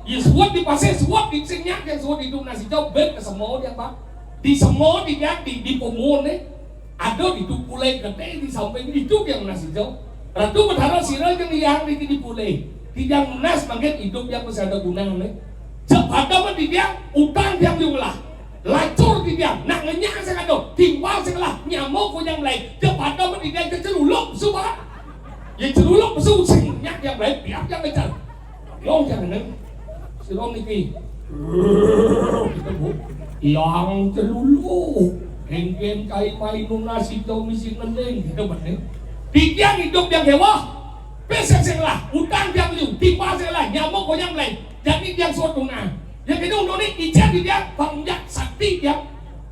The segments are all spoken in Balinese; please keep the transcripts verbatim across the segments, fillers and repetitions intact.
Ya, suud di pasé, suud di sing nyak, yang suud idup nasi jauh, bet ke semua dia, Pak. Di semua di, di, di pemun, eh. Ada di duk pulai gede di samping idup yang nasi jauh. Ratu Betara sira yang yang di, di pulai. Di yang nas makin idup yang masih ada gunanya. Cepat amat di dia, utang yang diulah. Lacur di dia, nak ngenyak sing ada, timpal sing lah, nyamuk ku yang lain. Cepat amat di dia, ceceluluk, suba. Ya celuluk, pesu, sing nyak yang lain, biar yang ngejar. Yang jangan, sira niki. Gitu, Bu. Yang celuluk. Engken kai mai nunas itu misi ngening, gitu, bener. Tiang hidup yang hewa. Pesek sing lah, utang yang liu, timpal sing lah, nyamuk ku yang lain. Jadi dia suatu nah. Yang itu untuk ni, ijab di dia, bang yak sakti dia.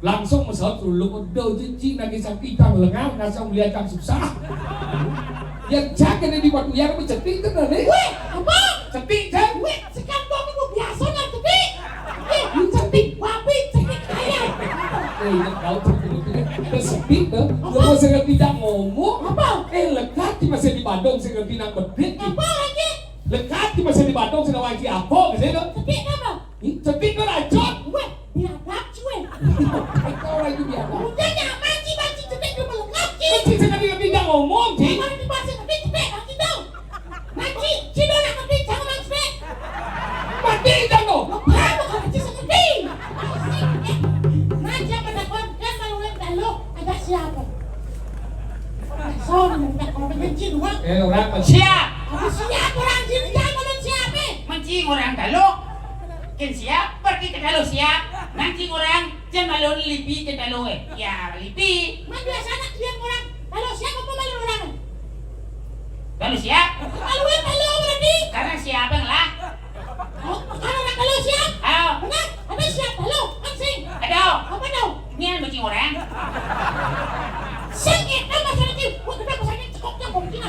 Langsung masaut dulu, udah janji lagi sakti, tang lengar, ngasih mulia, tang susah. Yang jaga ni di batu, yang mencetik tu dah ni. Weh, apa? Cetik, Jang. Weh, sekarang kau ni biasa nak cetik. Eh, you cetik babi, cetik ayam. Eh, nak tahu cetik. Tersetik tu. Apa? Dia masih tidak ngomong. Apa? Eh, lekat dia masih di Badung, saya ngerti nak bedit. Apa lagi? Lekat di masa di Badung, sing nawai apa ke sini? Cetik apa? Ih, cetik tu racun. Weh, biadab cuy. Kau orang itu biadab. Udah nyaman, Ci, banci cetik tu melekat, Ci. Ci, sekali lebih jangan ngomong, Ci. Kalau di pasar cetik, cetik, banci tu. Banci, Ci, dah nak cetik, jangan banci cetik. Mati dah tu. Lepas, bukan Ci, seperti. Asik, eh. Raja pada konten, malu, lalu, ada siapa? Sorry, minta korban benci dua. Eh, orang apa? Siap. Apa siap orang sini? Jangan ngomong siap, eh. Mancing orang Taluk. Ken siap, pergi ke Taluk siap. Mancing orang, jangan malu lipi ke Taluk, eh. Ya, lipi. Mana biasa anak dia orang Taluk siap apa malu orang? Taluk siap. Malu, eh, malu berarti. Karena siap, Bang, lah. Oh, kalau nak kalau siap? Ayo. Benar? Ada siap kalau? Kan sing. Ada. Apa tau? Nian bajing orang. Sing, eh, kan masalah ni. Wah, kenapa saya cekok cekok ni?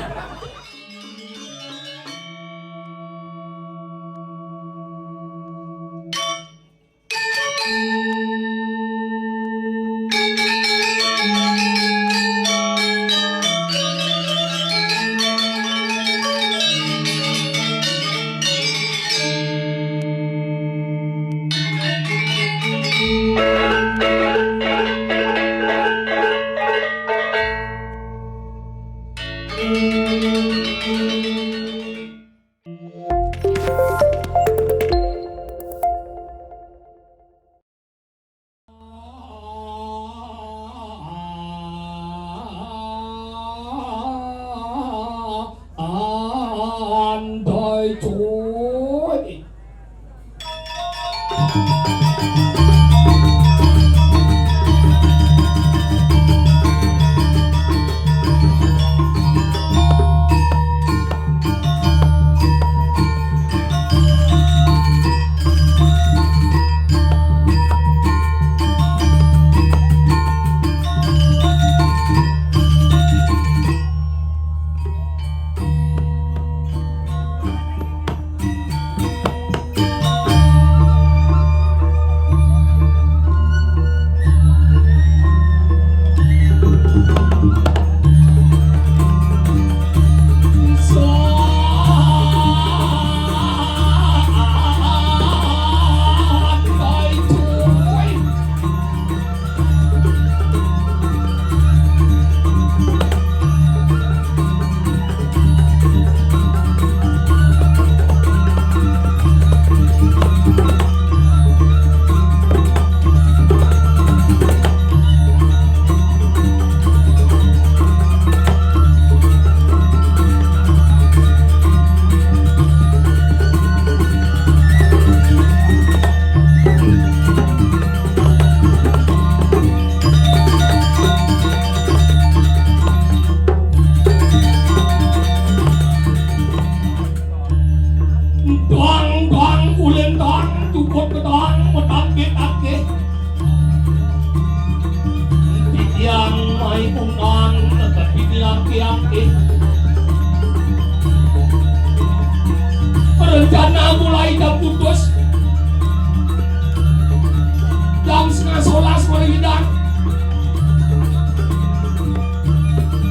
Andai cuy. Dong, dong, ulin dong, cukut ke dong, medang ke kaki. Titiang mai undang, tetapi bilang tiang ke. Rencana mulai jam putus. Jam setengah sebelas mulai hidup.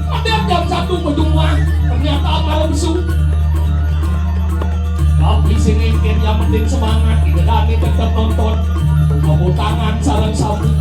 Ada jam satu berjumpa, ternyata malam su. Tapi sini yang Tim semangat, kita dani tetap nonton. Tepuk tangan, salam sambut.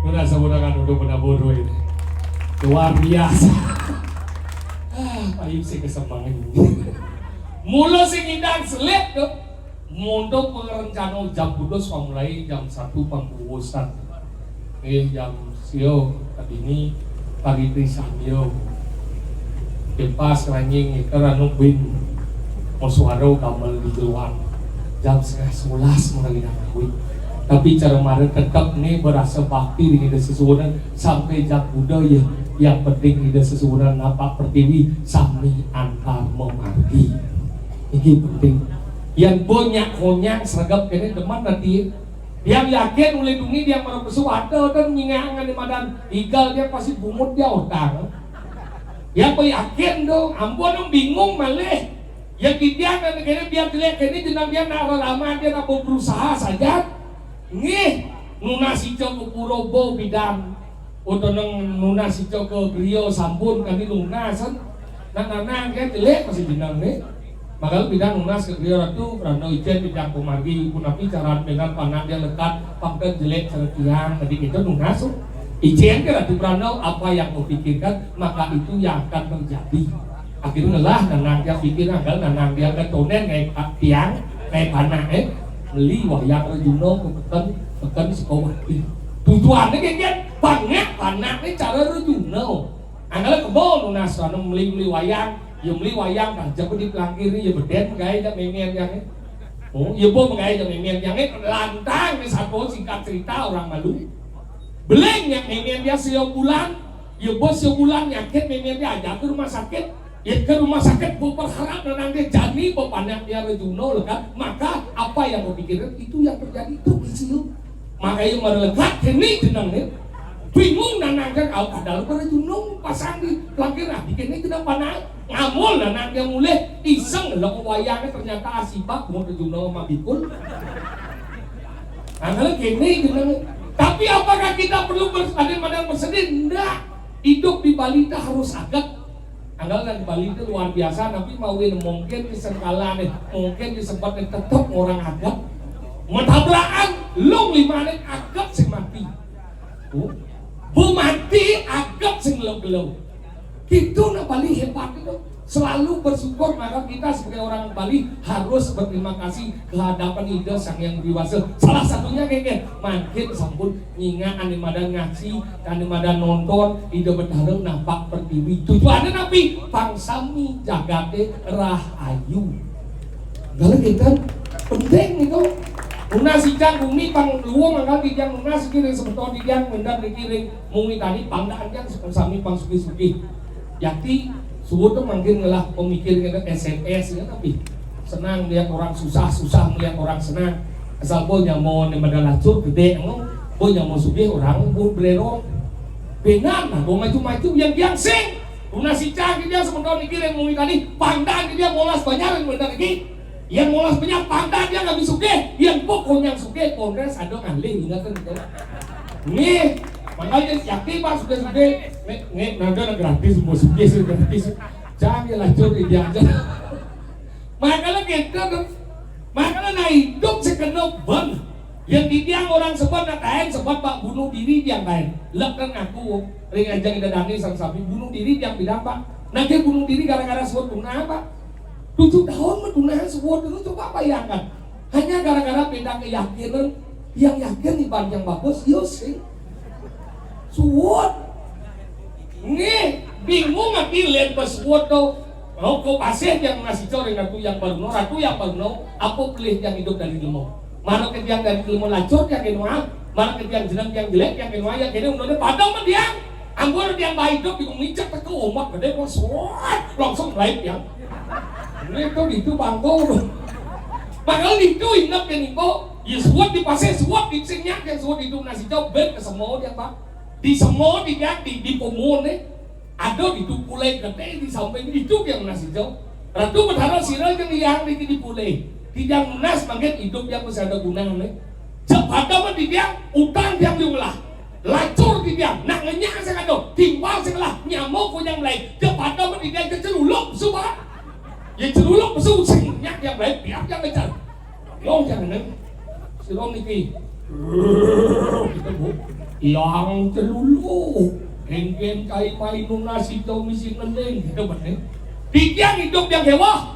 Mana sebutangan untuk menabur duit? Luar biasa. Ah, payu sing kesemangan. Mula sing ngidang selit to. Monto pangarencana jam putus pamulai jam satu pangkuwusan. Eh, jam sio tadini pagi trisamyo. Kepas ranging ngiter anu bin. Moswaro gamel di jeluan. Jam setengah sebelas mulai ngawit. Tapi cara mara tetep nih berasa bakti dengan Ida Sesuwunan sampai jam kuda ya. Yang penting Ida Sesuwunan napak pertiwi sami antar memargi. Iki penting. Yang banyak konyang sergap kene demen nanti. Yang yakin mulai dungi yang mara pesu ada dan nyingangan di madan igal dia pasti bungut dia utang. Ya, aku yakin dong, ampun dong, bingung malih. Ya, kitian dan kene biar jelek kene jenang dia nak lama dia nak berusaha saja. Nggih, nunas ijo ke pura bo bidan. Utawa nang nunas ijo ke griya sampun kami lunas, kan? Nak nanang dia jelek masih jenang nih. Makanya bidan nunas ke griya ratu, prana ijen bidan pemargi, punapi caraan dengan panak dia lekat, pangkat jelek cara tiang, tadi kita nunas, oh. Ijen ke ratu prana, apa yang kau pikirkan, maka itu yang akan terjadi. Akhirnya lah, nanang dia pikir, anggal nanang dia ke tonen, kayak tiang, kayak panak, eh. Meli wayang Rejuna ke peken, peken Sukawati. Tujuannya kayak gitu, banyak panak nih cara Rejuna. Anggal kebo nunas, anu meli-meli wayang, ya meli wayang, nah, jago di pelangkir nih, ya beden, gaya aja memen yang, eh. Oh, ya bo, gaya aja memen yang, eh, lantang nih, satu singkat cerita orang malu. Beleng yang memen dia sio bulan, ya bo sio bulan nyakit memen dia aja ke rumah sakit. Ya ke rumah sakit, bo berharap nanang dia jani, bo panak dia Rejuna, kan? Maka apa yang kau pikirkan, itu yang terjadi, itu isi lu. Maka yang merelekat ini jenang nih. Bingung nanang dia, au kadal Rejuna pasang di pelangkir, ah, bikin ini jenang panak. Ngamul nanang dia mulih, iseng lo wayangnya ternyata asibak, mau Rejuna sama bikul. Anggal kene jenang. Tapi apakah kita perlu bers-, ada yang bersedih? Enggak. Hidup di Bali itu harus agat. Anggal kan Bali itu luar biasa, tapi mau ini mungkin di sengkala nih, mungkin di sempat nih tetap orang agat. Mentabrakan, lung lima nih agat sing mati. Bu, bu mati agat sing gelo-gelo. Gitu nah Bali hebat itu. Selalu bersyukur, maka kita sebagai orang Bali harus berterima kasih ke hadapan Ida Sang Hyang Widi Wasa. Salah satunya kayak gini, mangkin sampun nyingak ane madan ngaji, ane madan nonton, Ida Betara napak pertiwi. Tujuannya napi? Pangsami jagate rahayu. Kalau kita penting itu. Nunas ijang bumi pang luwung angkal dijang nunas kiring sebeton dijang mendan dikiring mungi tani pangdaan jang sami pang sugih-sugih. Yakti Suud tuh mangkin ngelah pemikir ngene S M S ya, tapi senang lihat orang susah, susah melihat orang senang. Asal bo nyamo ne modal lacur gede, ngo bo nyamo sugih orang bo belerong. Benar nah, bo maju-maju yang biang sing. Tuna sica dia sementara mikir yang mau tadi, pandan dia molas banyak yang benar lagi. Yang molas banyak pandan dia nggak bisa sugih. Yang pokoknya sugih, kongres ada ngalih, ingat kan gitu. Nih, makanya yakin pak sugih-sugih. Nih, nih, nanti ada gratis, mau sugih sih gratis. Jangan ya lacur dia aja. Makanya gitu tuh. Makanya nah hidup sekenop ben. Yang dibiang orang sebab nak kain sebab pak bunuh diri dia kain. Lek kan ngaku ring aja kita dangi sang sapi bunuh diri dia bilang pak. Nah dia bunuh diri gara-gara suatu tuna apa? Tujuh tahun mah tuna suatu itu coba bayangkan. Hanya gara-gara beda keyakinan, yang yakin iban yang bagus, yo sih. Suwut. Nih, bingung lagi lihat pas suwut tuh. Oh, kok pasih yang masih core ratu yang baru no, ratu yang baru no, apa pelih yang hidup dari ilmu? Mana ke yang dari ilmu lacur yang ilmu ah? Mana ke yang jenang yang jelek yang ilmu yang kene udah pada sama dia. Ampun yang baik hidup bingung ngicek ke omak gede kok suwut langsung lain yang. Ini tuh itu bangko tuh. Makanya itu ingat kan ibu, ya suwut di pasih suwut di singnya yang suwut itu nasi jauh ben ke semua dia pak. Di semua di di di pomone. Ada di tu pulai gede di samping itu yang nasi jauh. Ratu Betara sira yang yang di di pulai. Tidak nas makin hidup yang masih ada gunanya. Cepat apa di dia utang yang diulah. Lacur di dia nak ngenyak sing ada timbal sing lah nyamuk kunyang mulai. Cepat apa di dia celuluk suba. Ya celuluk besu sing nyak yang baik biar yang ngejar. Long jangan neng. Silong niki. Gitu bu. Yang celulu. Engken kai mai nuna si jauh misi ngendeng gitu bener. Di tiang hidup yang hewa.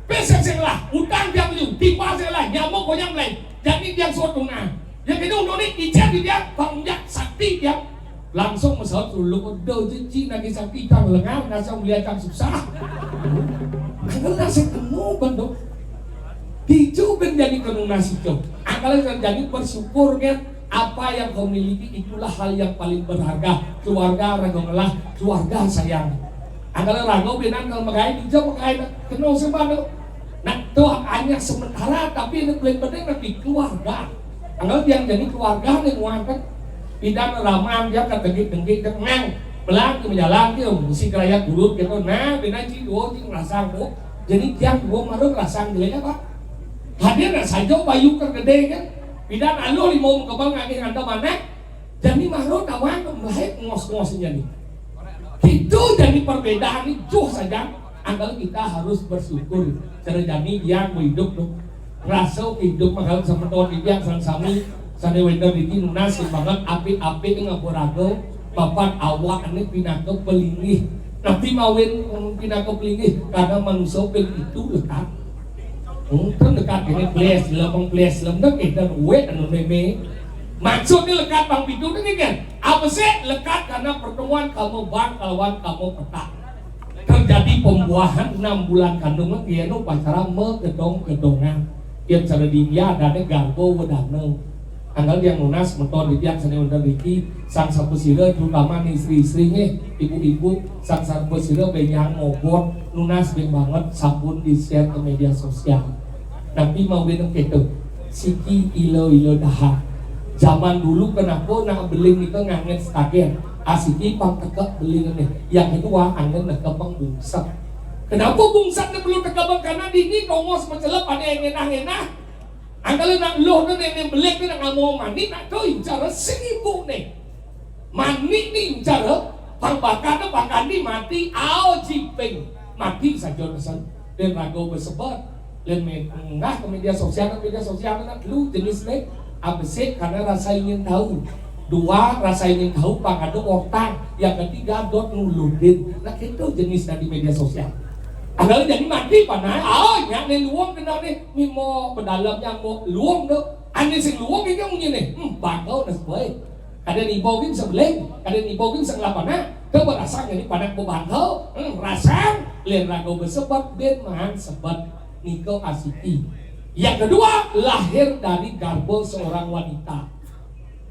Pesen sing lah, utang tiang liu, tipa sing lah, nyamuk goyang lain. Jadi dia suatu nah. Yang itu untuk ni ijab di dia pangjak sakti dia. Langsung mesot dulu do jiji nagi sakti tang lengar nasa mulia tang susah. Angel nasi temu bentuk. Hijau kan jadi kenung nasi tu. Angel kan jadi bersyukur kan apa yang kau miliki itulah hal yang paling berharga. Keluarga rago ngelah, keluarga sayang. Angel rago binan kalau makai hijau makai kenung sebab tu. Nah tu hanya sementara tapi yang paling penting nanti keluarga. Angel yang jadi keluarga ni muatan. Bidan raman dia kan dengki-dengki tenang. Belang ke jalan dia mesti keraya gurut gitu. Nah binan ci dua ci ngerasang tu. Jadi tiang dua malu ngerasang dia apa? Hadir nak saja bayu kan gede kan. Bidan aluh lima kebang angin anda mana? Jadi malu tawang melahir ngos-ngos jadi. Itu jadi perbedaan ni jauh saja. Angel kita harus bersyukur. Cara jadi dia hidup tu. Rasa hidup makal sama tahun ini yang sang sami sana wenda diki nunas banget api-api ngaburago papan awak ni pinaka pelinggih. Tapi mawin pinaka pelinggih karena manusia pil itu lekat. Hmm, kan dekat ini ples lem ples lem dah kita duit anu meme. Maksudnya lekat bang pintu ni kan. Apa sih lekat karena pertemuan kamu bang kawan kamu petak. Terjadi pembuahan enam bulan kandungan dia nu pacara megedong-gedongan. Yang cara di India ada garbo wedana. Anggal yang nunas meton di tiang seni wonten riki sang sapasira terutama istri-istri nggih, ibu-ibu sang sapasira benyang mobot nunas ben banget sampun di-share ke media sosial. Tapi mau beda keto siki ilo-ilo daha. Zaman dulu kenapa nak beling itu ngangen stagen asiki pang tekek beling nih. Yang kedua angen nak kembang bungsat. Kenapa bungsat ni perlu tekek karena dini tongos mencelep ada yang ngenah-ngenah. Angkala nak luh tu nenek belik tu nak ngamo mandi nak tu incar sing ibu ni. Mandi ni incar pang bakat tu pang kandi mati au jiping mati saja nesen. Dan rago besebat dan menggah ke media sosial, media sosial nak lu jenis ni abesik karena rasa ingin tahu. Dua, rasa ingin tahu pang ada otak. Yang ketiga dot nuludin. Nah itu jenis dari media sosial. Angkala jadi mati panai. Au nyak ni luang kena ni. Mimo pedalam nyamuk luang tu. Ane sing luang iki munyi ni. Hmm, bangau dah sebaik. Kada nibo gin sebeling, kada nibo gin sing lapana. Ke berasang jadi panak bebangau. Hmm, rasang lir rago besebat ben maan sebat niko asiki. Yang kedua, lahir dari garbo seorang wanita.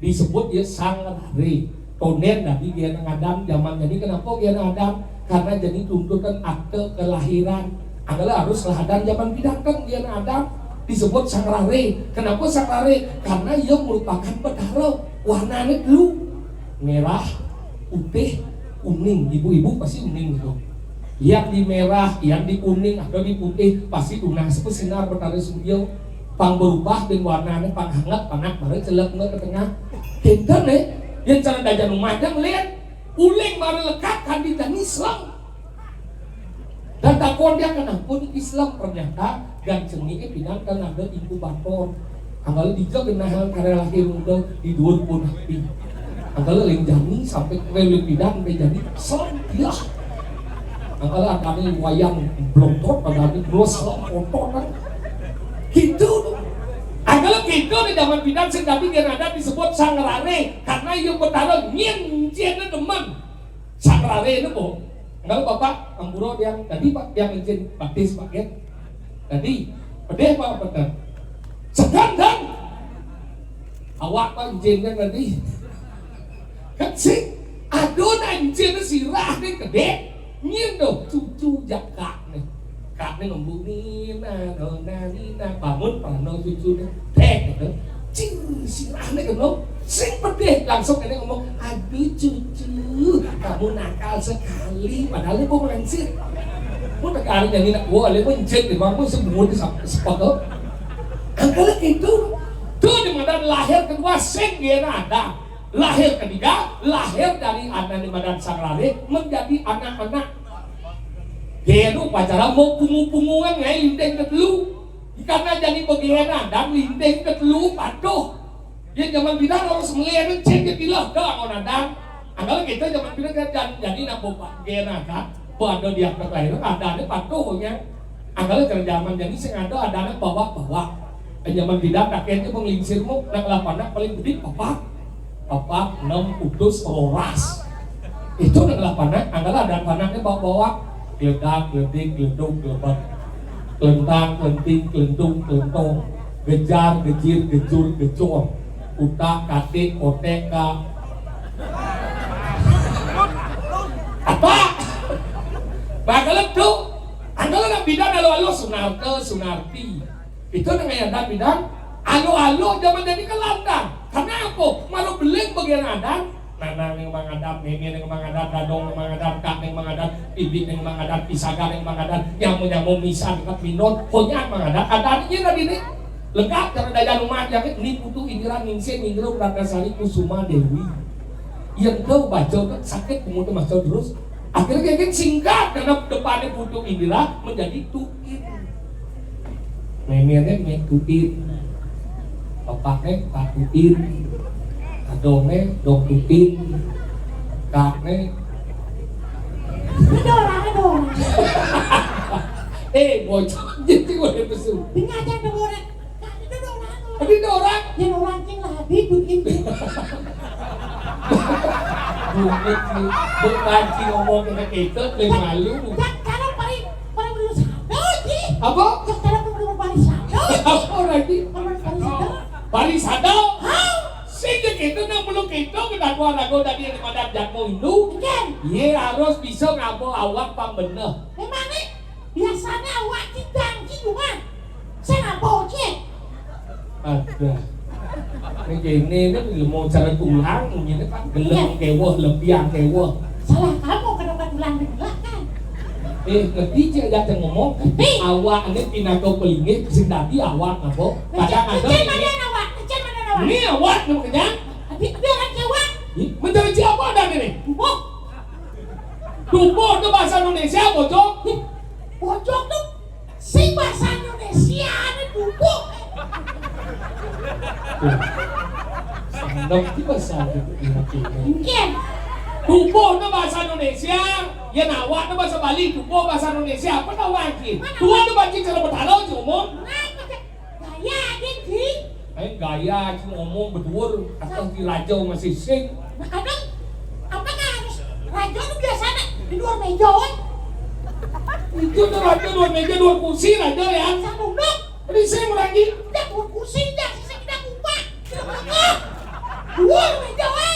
Disebut ya sang rare. Tonden dari dia nang Adam zaman jadi kenapa dia nang Adam Karena jani tuntutan akte kelahiran. Angkala harus lahadan jaman pidan kan, yén adat disebut sang raré. Kenapa sang raré? Karena ia merupakan Betara. Warnané telu. Merah, putih, kuning. Ibu-ibu pasti kuning gitu. Yang di merah, yang di kuning, atau di putih, pasti tunas pesinar Betara Surya. Pang berubah dan warnané pang hangat, pang hangat, baru celep ke tengah. Kinten, eh, yang cara dajan rumah aja ngeliat. Uling mara lekad kanti jani selem. Dan takon dia kenapa ni Islam, ternyata gancengé pidan kan ada inkubator. Angkala dija genah karya lahir muda di dhuwur pun api. Angkala ling jani sampai keliling pidan sampai jani selem dia. Angkala adané wayang blontot, adané terus selem otot kan. Gitu. Angkala gitu di zaman pidan sing tadi gén adat disebut sang raré karena yang Betara nyén nyén demen. Sang raré né, Bu. Enggak, Bapak, ampura tiang tadi, Pak, tiang encén batis, Pak, ya. Tadi, pedih, Pak, bener. Segan, kan? Awak, Pak, encén kan tadi. Kan sing, aduh, nah, encén sirah né gedé. Nyén tuh, cucu jakak né. Kak né ngembung, "Nina, nona, nina." Bangun, pano cucu né. Dek, gitu. Cing, sirah né kena. Sing pedih, langsung kéné ngomong, "Aduh, cucu, kamu nakal sekali." Padahal ibu melansir. Mau tekan yang ini, wah, lé mencit di bangku, semua di sep-, sepatu. Angkala gitu. Tuh, di mana lahir kedua, sing dia ada. Lahir ketiga, lahir dari anak di badan sang raré menjadi anak-anak. Dia nu pacaran mau pungu-pungungan ngai linteng ketelu. Karena jadi bagian adat linteng ketelu patuh. Dia zaman pidan harus melihat cek ke tilah dah orang adat. Angkala kita zaman pidan kan jan-, jadi nak bawa bagian adat. Pada dia ke lain adatné patuhnya. Angkala cara zaman jadi sing ada adané bawak-bawak. Zaman pidan kakeknya menglingsir mu nak lapanak paling gede papak. Papat, enam, utus, roras. Itu nang lah panak, angkala ada panaknya bawa-bawa. Geledak, geledik, geleduk, gelebek. Kelentang, kelenting, kelentung, kelentong. Gejar, gejir, gejur, gecor. Utak, katik, kotek, ka. Apa? Bakal itu. Angkala nang pidan alo-alo Sunarta, Sunarti. Itu nang aya dan pidan, alo-alo zaman dadi kelantang. Karena apa? Malu beling bagian adat, nanang ning mangadat, mémé ning mangadat, dadong ning mangadat, kak ning mangadat, bibik ning mangadat, pisaga ning mangadat, nyamu-nyamu misa dekat minot, honyak mangadat, adat ini tadi nih. Lengkap cara daya rumah yakin ni Putu Indira Ningsih Ningrum Ratnasari Kusuma Dewi. Yang tahu baca kan sakit pengutu baca terus. Akhirnya kayak singkat karena depannya Putu Indira menjadi Tuin. Méméné Mé Tuin. Bapakné Pak Tuin. Adongné Dong Tuin. Kakné Ini orangnya dong. Eh, bocah jadi boleh pesu. Ini aja ada orang. Nah, ini dong orang. Ini orang. Yang orang cing lah, Habib, Habib. Bukit sih. Bukan sih ngomong kena kita, lebih malu. Dan kalau paling, paling dulu sadar sih. Apa? Yang kalau paling dulu paling sadar. Apa lagi? Paling, paling sadar. Paling sadar? Hah? Sing gitu nang belum gitu, kedatuan aku tadi yang pada jatuh itu. Kan? Iya, harus bisa ngabo awak pang bener. Memangnya biasanya awak ki janji cuma saya ngabo ki. Ada. Ini gini, ini mau cara tulang, ini kan gelem keweh, lebiang keweh. Salah kamu kenapa tulang di belakang? Eh, ngerti cek ya cek ngomong. Ngerti. Awak ini pinaka pelinggih, sing tadi awak ngabo. Padahal ada ini. Mana awak? Ecen mana awak? Ini awak nama kenyang. Tapi dia orang Jawa. Ih, mencari siapa ada ini? Tubuh. Tubuh itu bahasa Indonesia, bocok. Bocok tuh sing bahasa Indonesia ini tubuh. Tuh. Sandok itu bahasa Indonesia. Mungkin. Tubuh itu bahasa Indonesia. Ya, nawa itu bahasa Bali, tubuh bahasa Indonesia. Apa tahu lagi? Mana? Tubuh itu bagi cara bertaruh, cuma. Nah, gaya aja, Ji. Eh, gaya aja ngomong berdua, atau di raja masih sing. Nah, kadang, apakah harus raja tuh biasanya di luar meja, woi? Itu tuh raja luar meja, luar kursi raja ya. Satu dok. Ini saya mau lagi. Udah luar kursi, udah sisi kita kupak. Kita melengah. Luar meja, woi.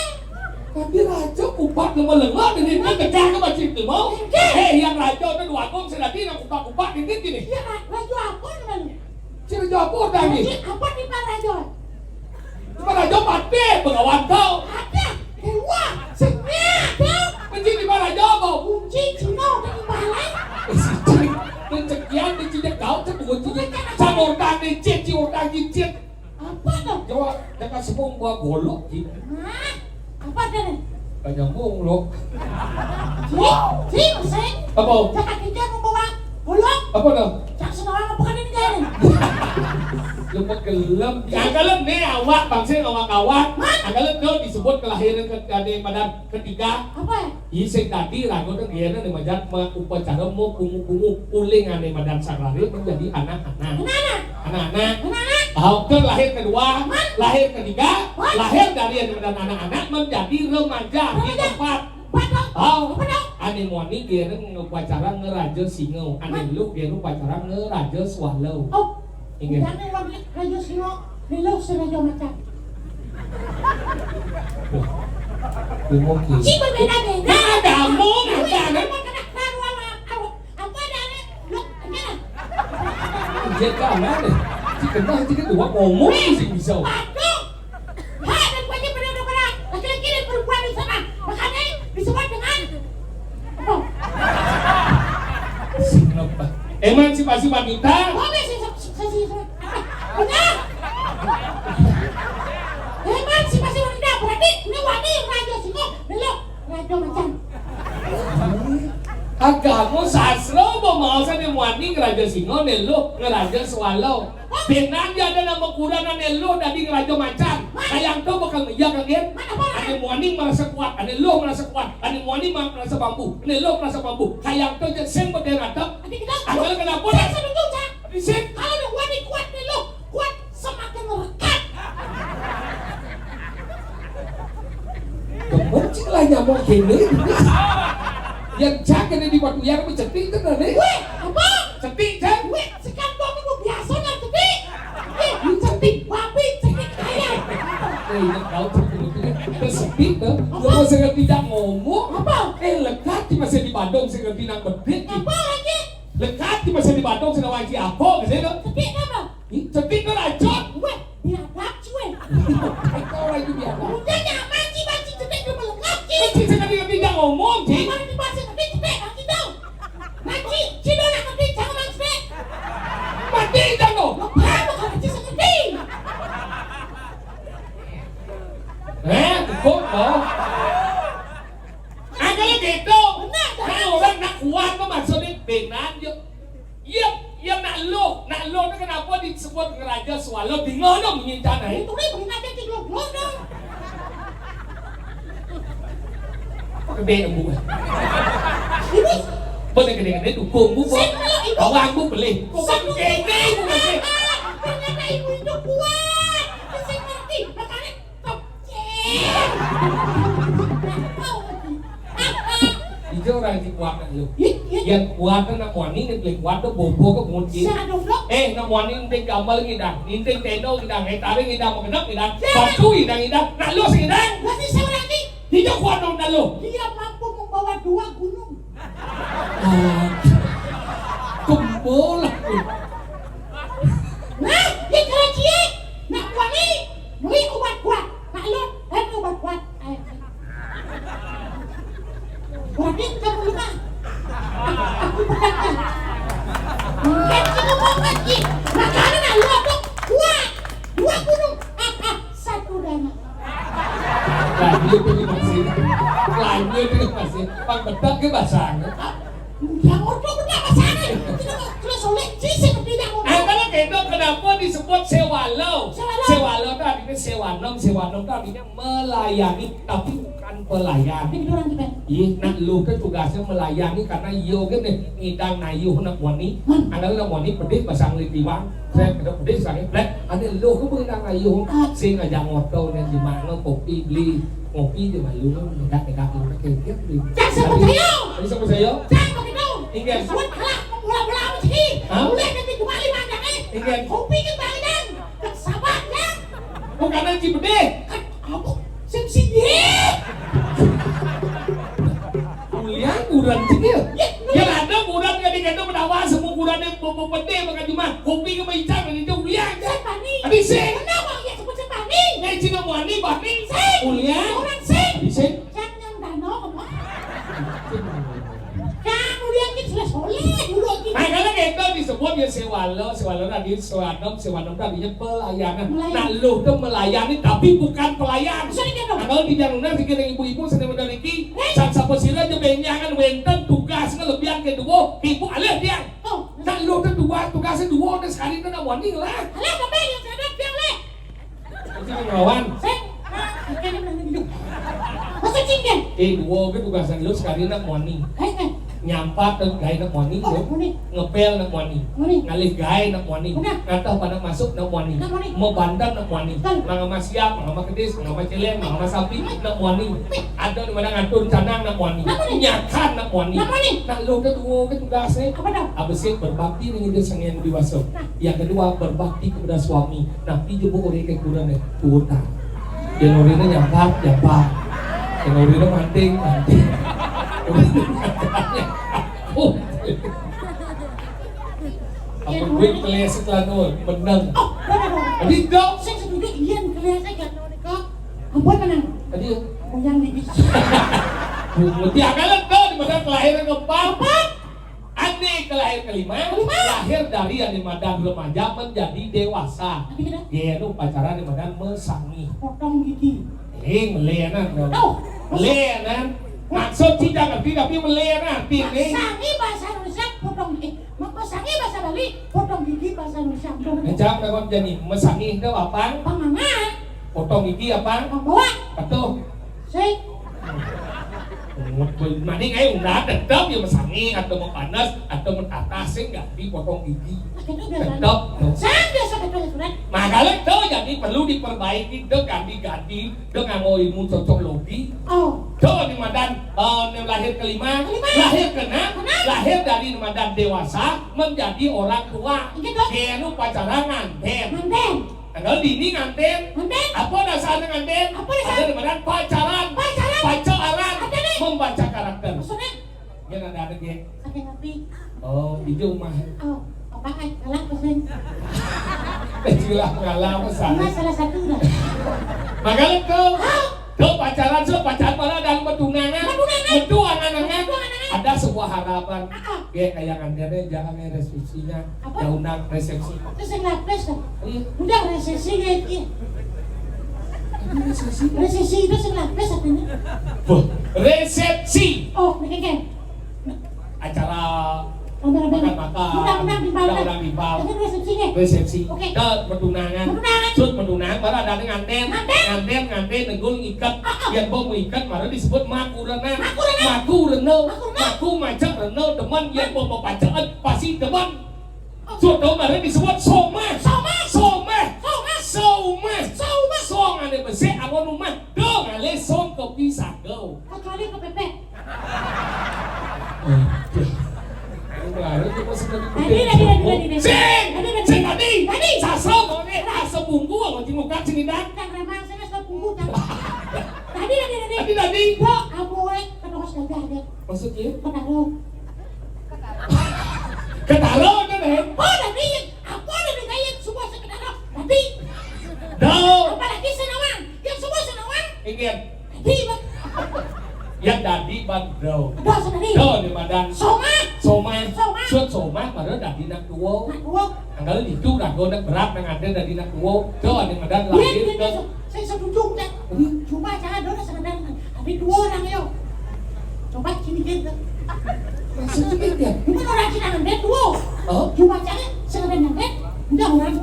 Tapi raja kupak lama-lama dengan dia tegak ke masjid tuh, mau? Oke. Eh, yang raja tu dua agung sedadi nang kupak-kupak dikit gini. Iya, Ra-, raja apa namanya? Si raja apa tadi? Raja apa di Pak Raja? Pak Raja mati, begawan kau. Ada, dewa, sini ada. Kunci di Pak Raja apa? Kunci Cina, ada di balai. Eh, si cik, rezekian di cik kau, cek kunci. Sama utang di cik, cik utang di cik. Apa tu? Jawab, jangan semua buah golok, cik. Hah? Apa dia ni? Tanya mong lo. Cik, cik, sing. Apa? Cakap kita mau bawa golok. Apa tu? Cak senang apa kan ini kan? Lu pegelem. Yang kalau ni awak bangsa awak-awak. Hah? Yang kalau tu disebut kelahiran ke, ke, madan ketiga. Apa? Ising tadi raga tu dia ni macam ma-, upacara mau pungu-pungu uling ane madan sakrari menjadi anak-anak. Anak-anak. Anak-anak. Anak-anak. Au, ke lahir kedua, lahir ketiga, lahir dari yang dengan anak-anak menjadi remaja di tempat. Au, ane muani dia ni upacara ngeraja singa, ane lu dia ni upacara ngeraja swallow. Oh, ingat. Jangan lagi raja singa, lu si raja macan. Wah, dia mungkin. Si berbeda-beda. Nah, ada mung, ada, kan? Apa ada ni? Loh, enggak. Dia kalah ni. Si kenal, si kedua ngomong si bisa. Waduh. Hak dan kewajiban pada laki-laki dan perempuan di sana. Makanya disebut dengan apa? Singapa? Emansipasi wanita. Oh, sih, sih, sih, sih. Benar. Emansipasi wanita berarti ini wani raja singa, belum. Raja macan. Agama sastra apa maksudnya muani ngeraja singa, nelo ngeraja swallow. Benan dia ada nama kurana nelo dadi ngeraja macan. Kayang tu bakal iya kan, Gen? Ane muani merasa kuat, ane lo merasa kuat, ane muani ma-, merasa mampu, ane lo merasa mampu. Kayang tu je sing berdaya ratap. Ane kita. Ane kenapa? Saya setuju, Cak. Di sing. Kalau ada muani kuat nelo, kuat semakin rekat. Demen cik lah nyamuk kene. Yang cak kene di batu yang bercetik tu tadi. Weh, apa? Cetik kan? Weh, sekarang kau ni biasa nak cetik. Eh, cetik babi, cetik ayam. Eh, nak tahu cetik betul kan? Tersetik tu. Apa? Dia masih tidak ngomong. Apa? Eh, lekat di masih di Bandung, saya ngerti nak betik. Apa lagi? Lekat di masih di Bandung, saya wajib apa ke saya tu? Cetik apa? Ih, cetik tu racun. Weh, biadab cuy. Kau orang itu biadab. Udah nyaman sih, banci cetek dia melengkap sih. Cik sekali lebih jangan ngomong, Cik. Kalau di pasar nanti cetek, nanti tahu. Nanti, Cik dah nak nanti, jangan main cetek. Mati jangan. Lepas, kalau Cik seperti. Eh, cukup, kau. Ah, kalau gitu, benar, kan orang nak kuat tu maksudnya benar je. Iya, iya, nak lo, nak lo tu kenapa disebut ngeraja swallow? Bingung dong, ngincan ai. Itu ni, bingung aja, cik lo, lo dong. Apa gede bu? Ini. Boleh gede-gede dukung bu, bu. Sing, kalau ibu. Bawang bu beli. Sing, gede bu, gede. Ternyata ibu itu kuat. Sing ngerti, makanya Ijo orang di kuat lu. Yang kuat nak muani ni paling kuat tu bobo ke muncul. Eh, nak muani ni gambar ngidang, ni tendo ngidang, eh, taring ngidang, mengenap ngidang, batu ngidang, ngidang, nak lu ngidang. Berarti saya lagi. Ijo kuat dong nak lu. Dia mampu membawa dua gunung. Ah, kembol aku. Nah, dia keraji, eh. Nak kuat ni, beli ubat kuat. Nak lu, eh, beli ubat kuat. Ayo. Berarti kamu lemah. Aku, aku pegang. Kan kamu mau ngaji. Makanya nak lu apa? Kuat. Dua gunung. Ah, ah, satu dana. Lanjut ini masih. Lanjut ini masih. Pang bedak ke basahnya. Yang ordo bedak basahnya. Tidak, kalau soleh, sisi tidak mau. Ah, kalau gitu, kenapa disebut sewalo? Sewalo. Sewalo itu artinya sewanom, sewanom itu artinya melayani, tapi bukan pelayan. Ini orang kita. Ih, nak lu ke tugasnya melayani karena yo kan nih, ngidang nayuh nak muani. Hmm. Ada nak muani pedih basang litiwang. Saya kena pedih sangat. Lek, ada lu ke ngidang nayuh. Ah. Sing aja motor nih di mana kopi beli. Kopi di malu, negak-negak lu pakai dia beli. Jangan sama saya. Bisa sama saya? Jangan pakai dong. Ingat. Buat kalah, bola-bola apa sih? Hah? Boleh nanti dua lima jangan. Ingat. Kopi kan balik dan. Sabar ya. Bukan nanti pedih. Apa? Sing sing ye. Kuliah kurang sih dia. Ya, ya, Pede maka jumah, kopi ke maicang, ini teh ulian. Sing bani. Adi sing. Kenapa ya sebut sing bani? Nya cina muani bani. Sing. Ulian. Orang sing. Adi sing. Jang nyang danau apa? Jang ulian kita sudah soleh, udah kita. Nah, kalau kita disebut ya sewalo, sewalo tadi, sewanom, sewanom tadi nya pelayanan. Melayani. Nah, lu tuh melayani, tapi bukan pelayan. Maksudnya gitu. Nah, kalau di jangunan, pikiran ibu-ibu, seni modal iki, sang sapasira aja benjangan, wenten tugas ngelebihan kedua, ibu alih dia. Oh. Nah, lu tuh dua, tugasnya dua, udah sekali itu nak warning lah. Alah, apa yang sadar dia leh? Itu yang lawan. Sing, ah, ini mana gitu? Masa cing dia? Eh, dua ke tugasan lu sekali nak warning. Eh, eh. Nyampat dan gawe nak warning, oh, lu. Warning. Ngepel nak warning. Warning. Ngalih gawe nak warning. Benar. Ngatah pada masuk nak warning. Nak warning. Mau bandan nak warning. Betul. Mangama siap, mangama kedis, mangama celeng, mangama sapi, nak warning. Ada di mana ngatur canang nak warning. Nak warning. Nyakan nak warning. Nak warning. Nak lu ke dua ke tugasnya. Apa dah? Abis itu berbakti dengan dia sang yang dewasa. Nah. Yang kedua, berbakti kepada suami. Nah, pi jebuk orang ke kurang deh, utang. Yang orangnya nyampat, nyampat. Yang orangnya manting, manting. Oh. Apa gue kelas setelah nol, menang. Oh, benar, benar. Tapi dong. Saya setuju, iya, kelas saya gak nol, kok. Ampun, menang. Tadi ya? Goyang dikit. Bukti akal tuh, di mana kelahiran keempat. Apa? Ane ke lahir kelima, kelima. Lahir dari ane madan remaja menjadi dewasa. Tapi kena? Gaya nu pacaran ane madan mesangih. Potong gigi. Eh, melenan dong. Tuh. Melenan. Maksud sih jangan ngerti tapi melenan. Tini. Mesangih bahasa Indonesia potong gigi. Mesangih bahasa Bali, potong gigi bahasa Indonesia. Ngecap memang jadi mesangih itu apa? Pangangan. Potong gigi apa? Pembawa. Betul. Sing. Mending ayo udah tetap ya mesangih atau mau panas atau mau atas sih nggak dipotong gigi. Nah, itu biasa. Tetap. Sang biasa betul ya, Surat. Makanya tuh jadi perlu diperbaiki, tuh ganti-ganti, tuh nggak mau ilmu cocok logi. Oh. Tuh di madan eh, yang lahir kelima, kelima. Lahir keenam, keenam. Lahir dari madan dewasa menjadi orang tua. Iya, dong. Dia nu pacaran nganten. Nganten. Tanggal dini nganten. Nganten. Apa dasarnya nganten? Apa dasar? Ada di mana? Pacaran. Pacaran. Pacaran. Ada nih. Membaca karakter. Maksudnya? Dia ada ada ge. Sampai ngerti. Oh, itu mah. Oh, apa kan? Kalah pesan. Istilah kalah pesan. Enggak, salah satu dah. Makanya tuh, tuh pacaran, so pacaran mana dan bertunangan. Bertunangan. Bertunangan. Bertunangan. Ada sebuah harapan. Apa? Ge, kayak ngantennya jangan ada resepsinya. Apa? Ya undang resepsi. Terus yang lapis tuh. Iya. Udah resepsi ya, iya. Ini resepsi. Resepsi itu sing lapis artinya. Wah, resepsi. Oh, ini kan. Acara makan-makan. Undang-undang timpal. Undang-undang timpal. Itu resepsinya. Resepsi. Oke. Ke pertunangan. Pertunangan. Sud pertunangan, baru ada nganten. Nganten. Nganten, nganten, nenggul ngiket. Ah, ah. Yang mau ngiket, baru disebut makurenan. Makurenan. Maku reno. Makurenan. Maku macet reno, demen, yang mau pacaran, pasti demen. Soto mari disebut somah. Somah. Somah. Somah. Somah. Somah. Song ane besik awon umah. Do ngalih song kopi sago. Kecuali kepepet. Aduh. Ini baru kita sudah. Tadi, tadi, tadi, tadi, tadi. Sing. Tadi, tadi. Sing tadi. Tadi. Sasro mau nih. Nah, sebungku awon jenguk kan sini dah. Kan memang saya sudah bungku kan. Tadi, tadi, tadi. Tadi, tadi. Bro, aboy, ketokos gajah deh. Maksudnya? Ketaro. Ketaro itu deh. Oh, tadi yang apa ada di kayak semua sekedar tadi. Dau. Apalagi senawan. Yang semua senawan. Ingat. Tadi, Bang. Yang tadi, Bang, dau. Dau sendiri. Dau di madan. Somah. Somah. Somah. Sud somah, baru tadi nak dua. Nak dua. Tanggal itu rago nak berat nang ada tadi nak dua. Dau di madan. Iya, lahir iya, ke iya. Saya setuju, Cak. Cuma jangan dulu sekedar. Tapi dua orang yo. Coba sini kita. Maksudnya beda. Bukan orang Cina nganten dua. Oh? Cuma jangan sekedar nganten. Udah orang.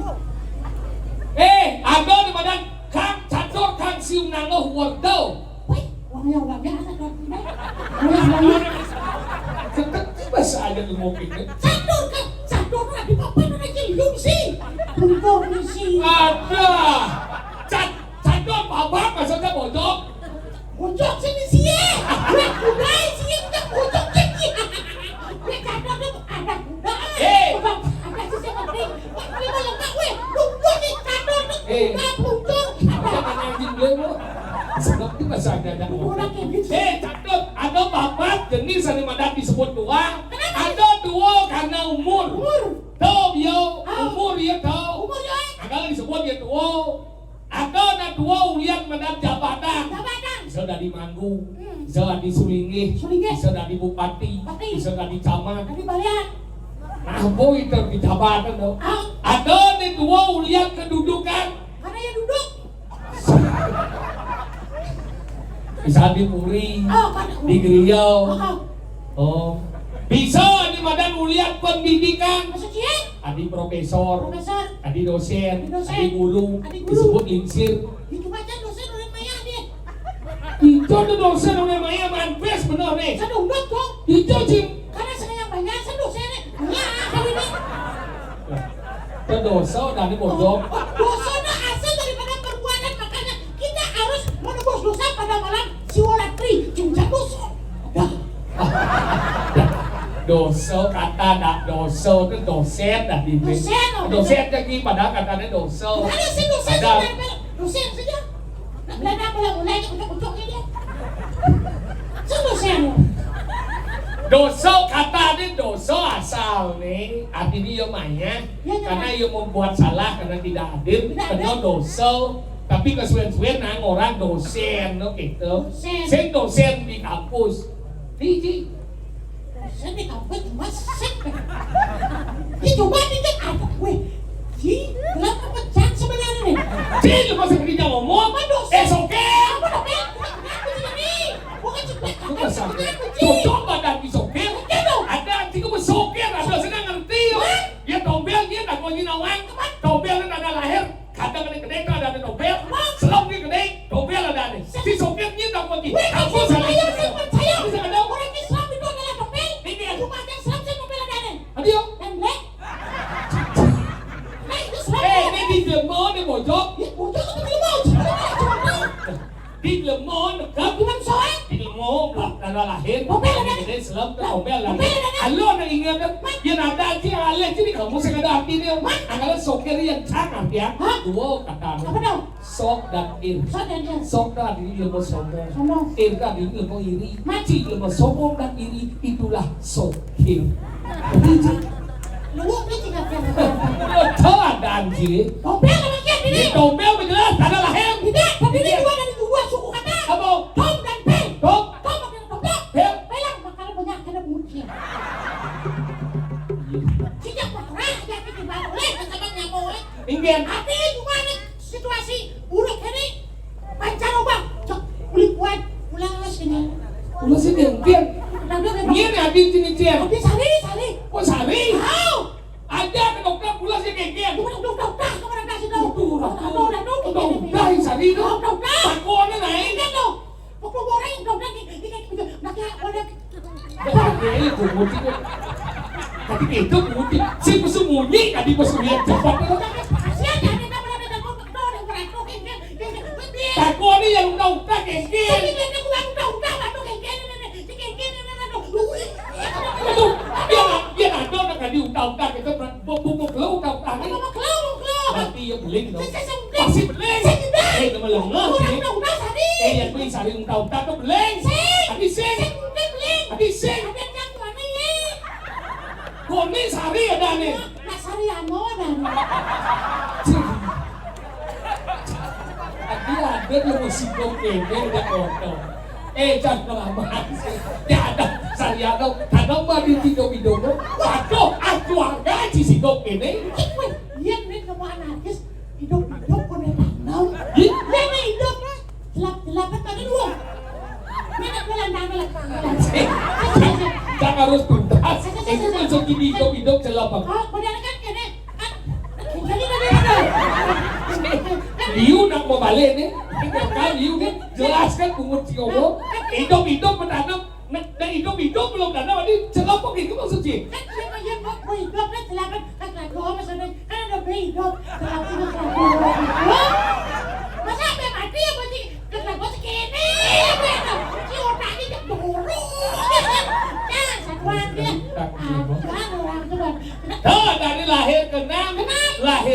Eh, ada di mana Kang Catur Kang Siung Nangguh Wordo. Wih, wong ya wong ya ada tuh. Wong ya wong ya. Seperti bahasa aja lu mau pikir. Catur kan, catur kan di papan ada cilung sih. Bungkung sih. Ada. Cat, catur papan maksudnya bojok. Bojok sini sih. Wah, kuda sih, udah bojok sih. Wah, catur tuh ada kuda. Eh. Ada sih seperti. Wah, ini mah lengkap, weh. Lumpur nih, catur tuh. Eh. Kuda, bojok. Ada. Jangan anjing gue, Bu. Sebab itu masih ada, ada. Udah kayak gitu. Eh, catur. Ada papat jenis anu madan disebut dua. Kenapa? Ada dua karena umur. Umur. Ada Tuh, ada anak dua ulian madan jabatan. Jabatan. Bisa dadi manggung, hmm, bisa dadi sulinggih, sulinggih, bisa dadi bupati, bupati, bisa dadi camat. Dadi balian. Nah, boy, itu di jabatan tuh. Ah. Ada nih dua ulian kedudukan. Ada yang duduk. Bisa di puri, oh, kan, di griya. Oh. Oh. Bisa di madan ulian pendidikan. Maksudnya? Adi profesor, profesor, adi dosen, adi dosen, adi guru, adi guru, disebut lingsir. Itu macam dosen orang maya nih. Itu tuh dosen orang maya manfes bener nih. Saya udah kok. Itu, Cing. Karena saya yang banyak, saya dosen nih. Nah, kali ini. Itu dosa udah nih, bodoh. Oh, dosa itu hasil daripada perbuatan, makanya kita harus menebus dosa pada malam Siwolatri. Jung jatuh. Dah. Dosa kata dak dosa itu dosen dah di. Dosen, oh, dosen lagi, padahal katanya dosa. Mana sih dosen? Ada. Dosen saja. Nah, belanda mulai-mulai aja ucok-ucoknya dia. Sih dosen. Dosa kata ini dosa asal nih, artinya ya maya. Ya, ya. Karena ia membuat salah karena tidak hadir, tidak hadir, kena dosa. Tapi kesuwen-suwen nang orang dosen, no, gitu. Dosen. Sing dosen di kampus. Di, di. Dosen di kampus cuma sing. Di coba di cek apa gue? Di, kenapa pecat sebenarnya nih? Di, lu masih kerja ngomong? Apa dosen? Eh, sokir. Apa dosen? Kenapa sih ini? Bukan sebelah. Lu nggak sakit? Kenapa sih? Cocok badan di sokir. Oke dong. Ada anjing gue sokir, ada senang ngerti, yo. Hah? Ya, tombel dia tak mau nyinawang. Tombel ada lahir. Kadang ada gede, kadang ada dobel. Selong dia gede, dobel ada nih. Si sopir dia tak mau. Weh, aku saya, saya percaya. Bisa ada orang Islam itu adalah dobel. Ini ya. Cuma ada Islam saya dobel ada nih. Adio. Dan lek. Nah, itu Islam. Eh, ini di Glemo, di Bojong. Ya, Bojong apa Glemo? Di Glemo, dekat. Bukan soal. Di Glemo, kalau lahir. Dobel ada nih. Gede, selong, dobel ada nih. Dobel ada nih. Halo, ada ingat kan? Dia nada aja, alih aja di kamu saya ada artinya. Angkala sokir yang sangat ya. Hah? Dua kata. Apa dong? Sok dan ir. Sok dan ir. Sok tadi ilmu sombong. Sombong. Ir tadi ilmu iri. Maci ilmu sombong dan iri, itulah sokir. Luwung ni tiga kali. Betul ada anjir. Dobel sama dia ini. Ini dobel jelas, tanda lahir. Tidak, tapi ini dua dari dua suku kata. Apa? Tom dan pel. Tom. Tom dan dobel. Pel. Pel yang makan banyak kena buncit. Sejak pernah ya kita boleh sama nyamuk. Inggih. Tapi gimana situasi buruk ini? Pancaroba, cok, kulit kuat, pulang sini. Pulang sini, Kin. Udah, udah, udah. Iya, nih, Adi sini, Cil. Adi sari, sari. Oh, sari? Tahu. Ada ke dokter, pulang sini, Kin. Bukan dokter, dokter, bukan dokter sih, dong. Aduh, aduh. Aduh, aduh, aduh, aduh, gini, gini. Udah, sari, dong. Dokter, dokter. Takutnya, nah, ini. Ini, dong. Pokok orang yang dokter, gini, gini, gini. Nah, kayak, udah. Pakai ini, bungut itu. Tadi itu bungut. Si pesu bunyi, tadi pesu lihat cepat. Kasihan ya, ini namanya ada dokter, dokter, dokter, dokter. Takoni yang utak-utak, Kiki. Aduh, dia, dia ada nak tadi utak-utak itu, bu-, bu-, bu-, utak-utak ini. Berarti ya beling dong. Pasti beling. Eh, nama lengah, sih. Eh, yang beli sari utak-utak tuh beling. Tapi sing. Tapi sing. Koni sari ada nih. Nak sari anu ada nih. Tadi ada lu mau singkong kene, udah kotor. Eh, jangan kelamaan sih. Ya ada sari anu, tanam mah di tido-tido. Waduh, ah, keluarga si singkong kene. Wih, iya nih, kamu anarkis. Hidup-hidup kena tanam. Ih. Iya nih, hidup. Gelap-gelap kan ada dua. Mana bulan, mana bulan? Jangan harus tuntas. Itu masuk gini hidup-hidup celap, Bang. Oh, benar kan, kene? Kan, jadi tadi ada. Liu nak mau balik nih. Kan Liu nih, jelaskan pungut si Owo. Hidup-hidup menanam, nah, nah, hidup-hidup belum tanam, ini celap apa gitu maksudnya? Kan siapa yang mau hidup, kan celap, kan kelakuan maksudnya. Kan ada beda. Berarti lu kelakuan. Hah? Masa sampai mati ya, berarti kelakuan segini? Apa itu? Si otaknya cemburu. Nah, satuan dia. Aduh, orang tua. Tuh, dari lahir ke enam, lahir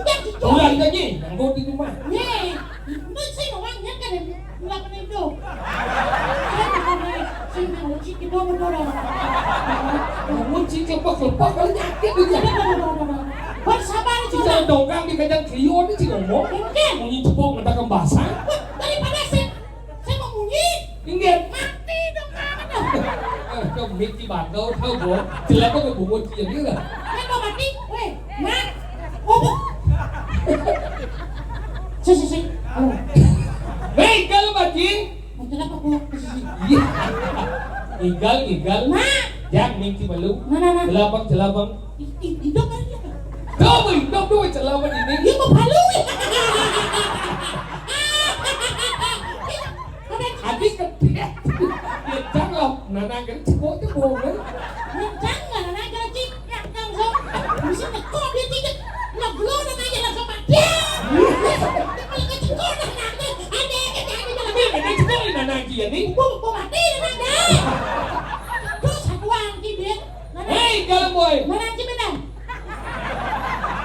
Udah, gitu. Udah, gitu aja. Yang gua di rumah. Nih, ini sih orang niat kan yang nggak pernah itu. Saya bukan sih, yang uci gitu, gitu, gitu. Yang uci kelepek-kelepek, kalau nyakit aja. Udah, udah, udah, udah, udah. Bersabar, Kita udah. Dongkang di kacang kriyo ini sih ngomong. Mungkin. Mau nyicipok, ngetak kembasan. Wah, daripada saya, saya mau bunyi. Inggih. Mati dong, Kang. Eh, kok mik ki bakal tau, Bo. Jelek kok bungut ki jadi lah. Kan mau mati, weh, Mak. Oh, Bu. Si, si, si. Halo. Hei, kalau mati. Mau jelek apa, Bu? Si, si, si. Iya. Igal, igal. Mak. Yang mik ki belum. Nah, nah, nah. Jelabang, jelabang. Ih, ih, hidup kan dia? Coba hidup dulu, jelabang ini. Dia mau palu. Adi kedek. Dia jangan. Nah, nah, kan cipok tuh bohong, kan? Jangan, nah, nah, jangan cipok, langsung. Bisa tekuk dia tidak. Nah, belum, nah, nah, langsung mati. Dia kalau nggak tekuk, nah, nah, nah, ada, ada, ada, ada. Dia nggak tekuk, nah, nah, dia nih. Gua, gua mati, nah, nah, nah. Terus satuan, cibit. Hei, galem boy. Mana Cibendan?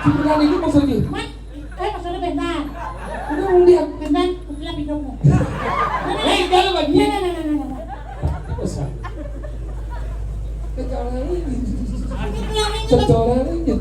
Cibendan ini maksudnya? Man, eh, maksudnya Bendan. Udah, udah. Bendan, udah pindah. Hei, galem lagi. Nah, nah, nah, nah, nah, nah. Pesan. Kecolongan ini. Kecolongan ini.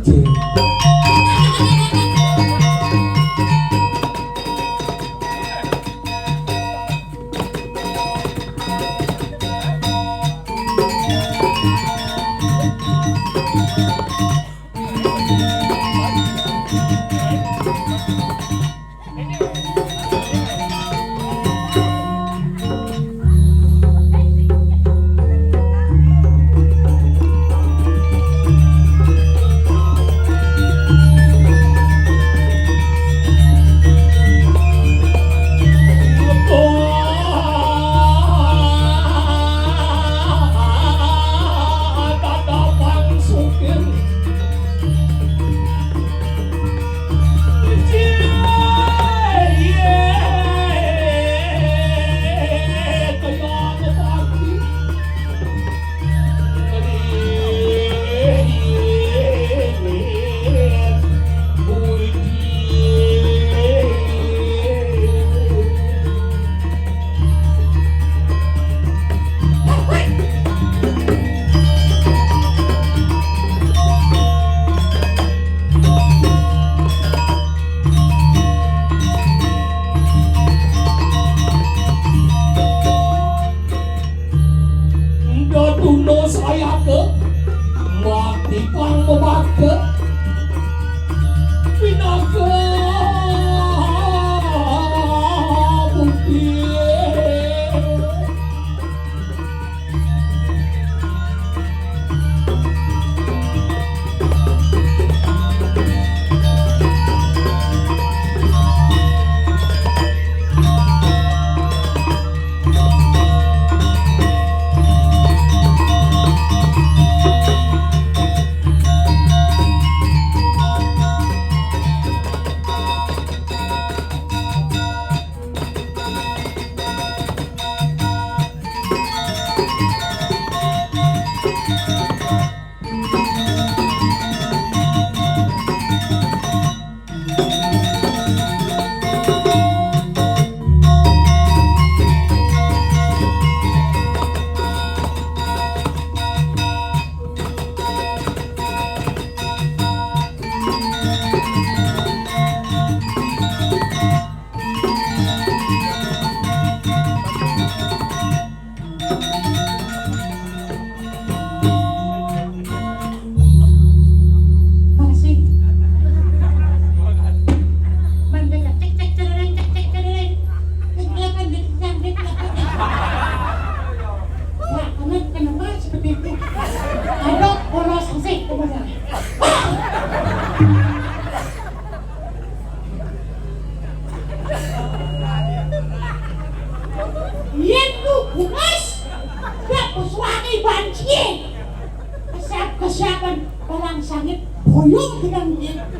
Wong bilang dia.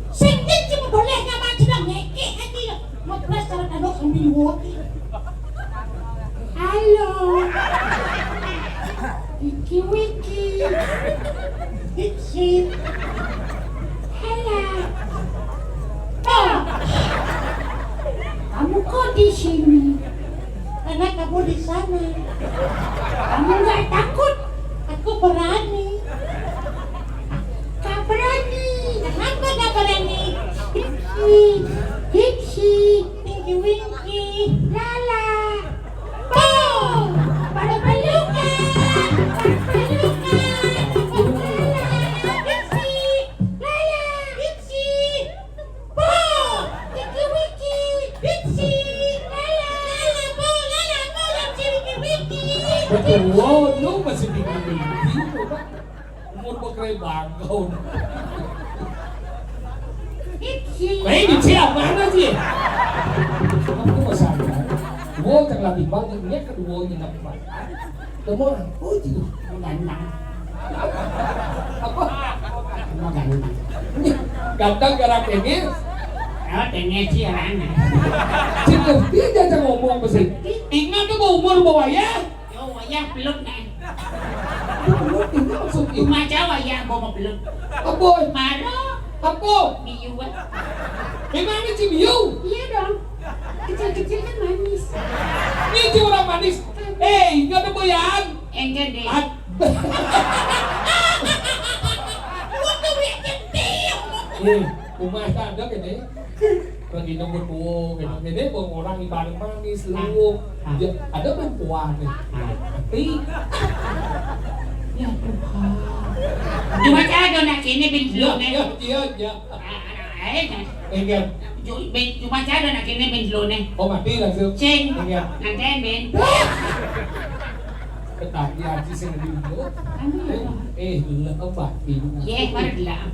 Sing dia cuma boleh nyaman sudah ngekek aja. Ngepres cara tanduk sambil woki. Halo. Wiki wiki. Dipsi. Halo. Oh. Kamu kok di sini? Karena kamu di sana. Kamu nggak takut? Aku berani. Gak berani. Kenapa gak berani? Hipsi, hipsi, tinggi wingki, lala. Boom! Pada pelukan, pada pelukan. Lala, hipsi, lala, hipsi. Boom! Tinggi wingki, hipsi, lala, lala, boom, lala, boom, hipsi, wingki, wingki. Betul, wow, lu masih tinggi wingki, coba. Umur bekre bangkau. Ipsi. Eh, di siapa mana sih? Aku mau sana. Gua tak lagi banget, dia kedua ini nak makan. Kamu orang, oh, itu. Ganteng. Apa? Mau ganteng. Ganteng gara ini. Oh, tengah sih orang. Sih ngerti aja ngomong apa sih? Ingat tuh umur bawa ya. Yo, wayah belut, Neng. Belut ini maksudnya. Kumaca wayah bawa belut. Apa? Maro. Apa? Miu, eh. Emang ini si Miu? Iya dong. Kecil-kecil kan manis. Ini si orang manis. Eh, ini ada boyan. Enggak deh. Ad- Gua tuh bikin tim. Eh, rumah tangga gede. Lagi nunggu tua, gitu. Ini mau orang ibarat manis, luwung. Ah. Ya, ada perempuan nih. Ah. Tapi, ya Tuhan. Cuma ada nak kini bin Iya, Jlone. Iya, iya, iya. Ah, ah, eh, kan. Enggak. Ju-, bin, cuma ada nak kini bin Jlone. Oh, mati langsung. Cing. Enggak. Nganten, bin. Ketagihan sih sing dulu. Anu ya, Bang. Eh, lha obat ini. Ye, mari lah.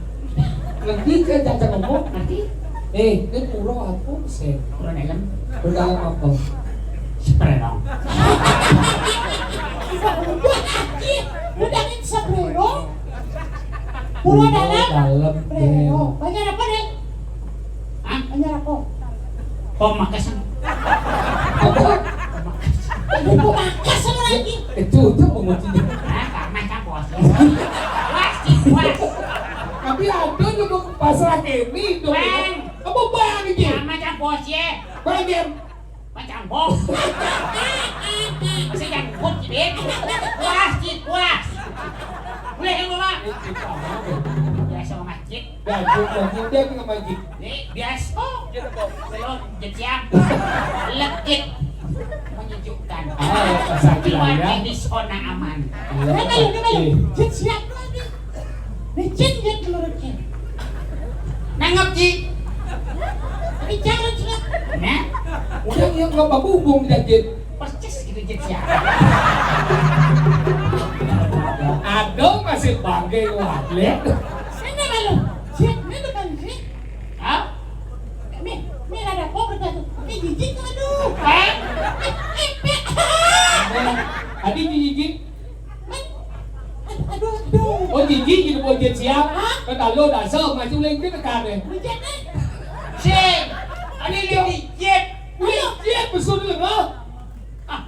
Ngerti ke caca ngomong? Ngerti. Eh, ini pura apa sih? Pura dalam. Pura dalam apa? Seperong. Udah, udah, udah, ini seperong. Pura dalam. Dalam. Seperong. Banyak apa, Dek? Hah? Anyar apa? Pemakas. Apa? Pemakas. Ibu pemakas sama lagi. Itu, itu penguncinya. Nah, sama macam bos. Puas, sih, puas. Tapi ada lu mau ke pasar ini, dong. Bang. Apa bang ini? Sama macam bos, ya. Bang, dia. Macam bos. Masih yang bos, sih, Beb. Puas, sih, puas. Boleh, ya, Bapak? Biasa sama masjid. Dah, dia, dia, dia kena mandi. Ni biasa. Belum jejak. Lekit. Menyejukkan. Ah, ya, sakit lah, ya. Ini zona aman. Iya. Dia malu, dia malu. Iya. Jin siap lagi. Ni jin dia menurut jin. Nangap, Ji. Ini jangan siap. Nah. Udah, dia nggak bagus hubung dia, Jin. Persis gitu, Jin siap. Aduh, masih bangke, wah, lihat. Ini malu. Jin, ini bukan jin. Hah? Mi, mi ada apa berarti? Mi jijik, aduh. Hah? Eh, eh, eh. Adi jijik. Aduh, aduh. Oh, jijik gitu, buat jijik siap. Hah? Kata lo dasar, maju lagi ke tekan, eh. Jijik, eh. Sing, adi lo jijik. Ayo. Jijik, besar dulu, ha? Ah.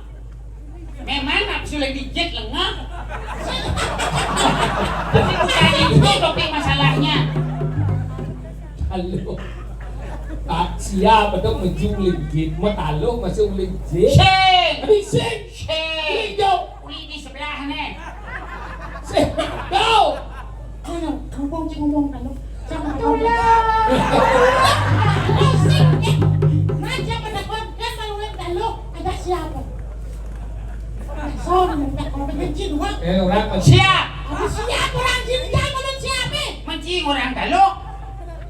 Memang aku sudah dijit lengah. Tapi bukan itu topik masalahnya. Halo. Ah, siapa tuh meju legit? Mau tahu masih legit? Sing. Tapi sing. Sing. Uli di sebelah nih. Sing. Tahu. Ayo, ngomong cik ngomong kalau sama tahu. Tulah. Sing, eh. Macam ada konten malu tahu. Ada siapa? Sorry, minta kalau pengen jin, wah. Eh, orang apa? Siap. Aku siap, orang jin, jangan kalau siap, eh. Mancing orang Taluk.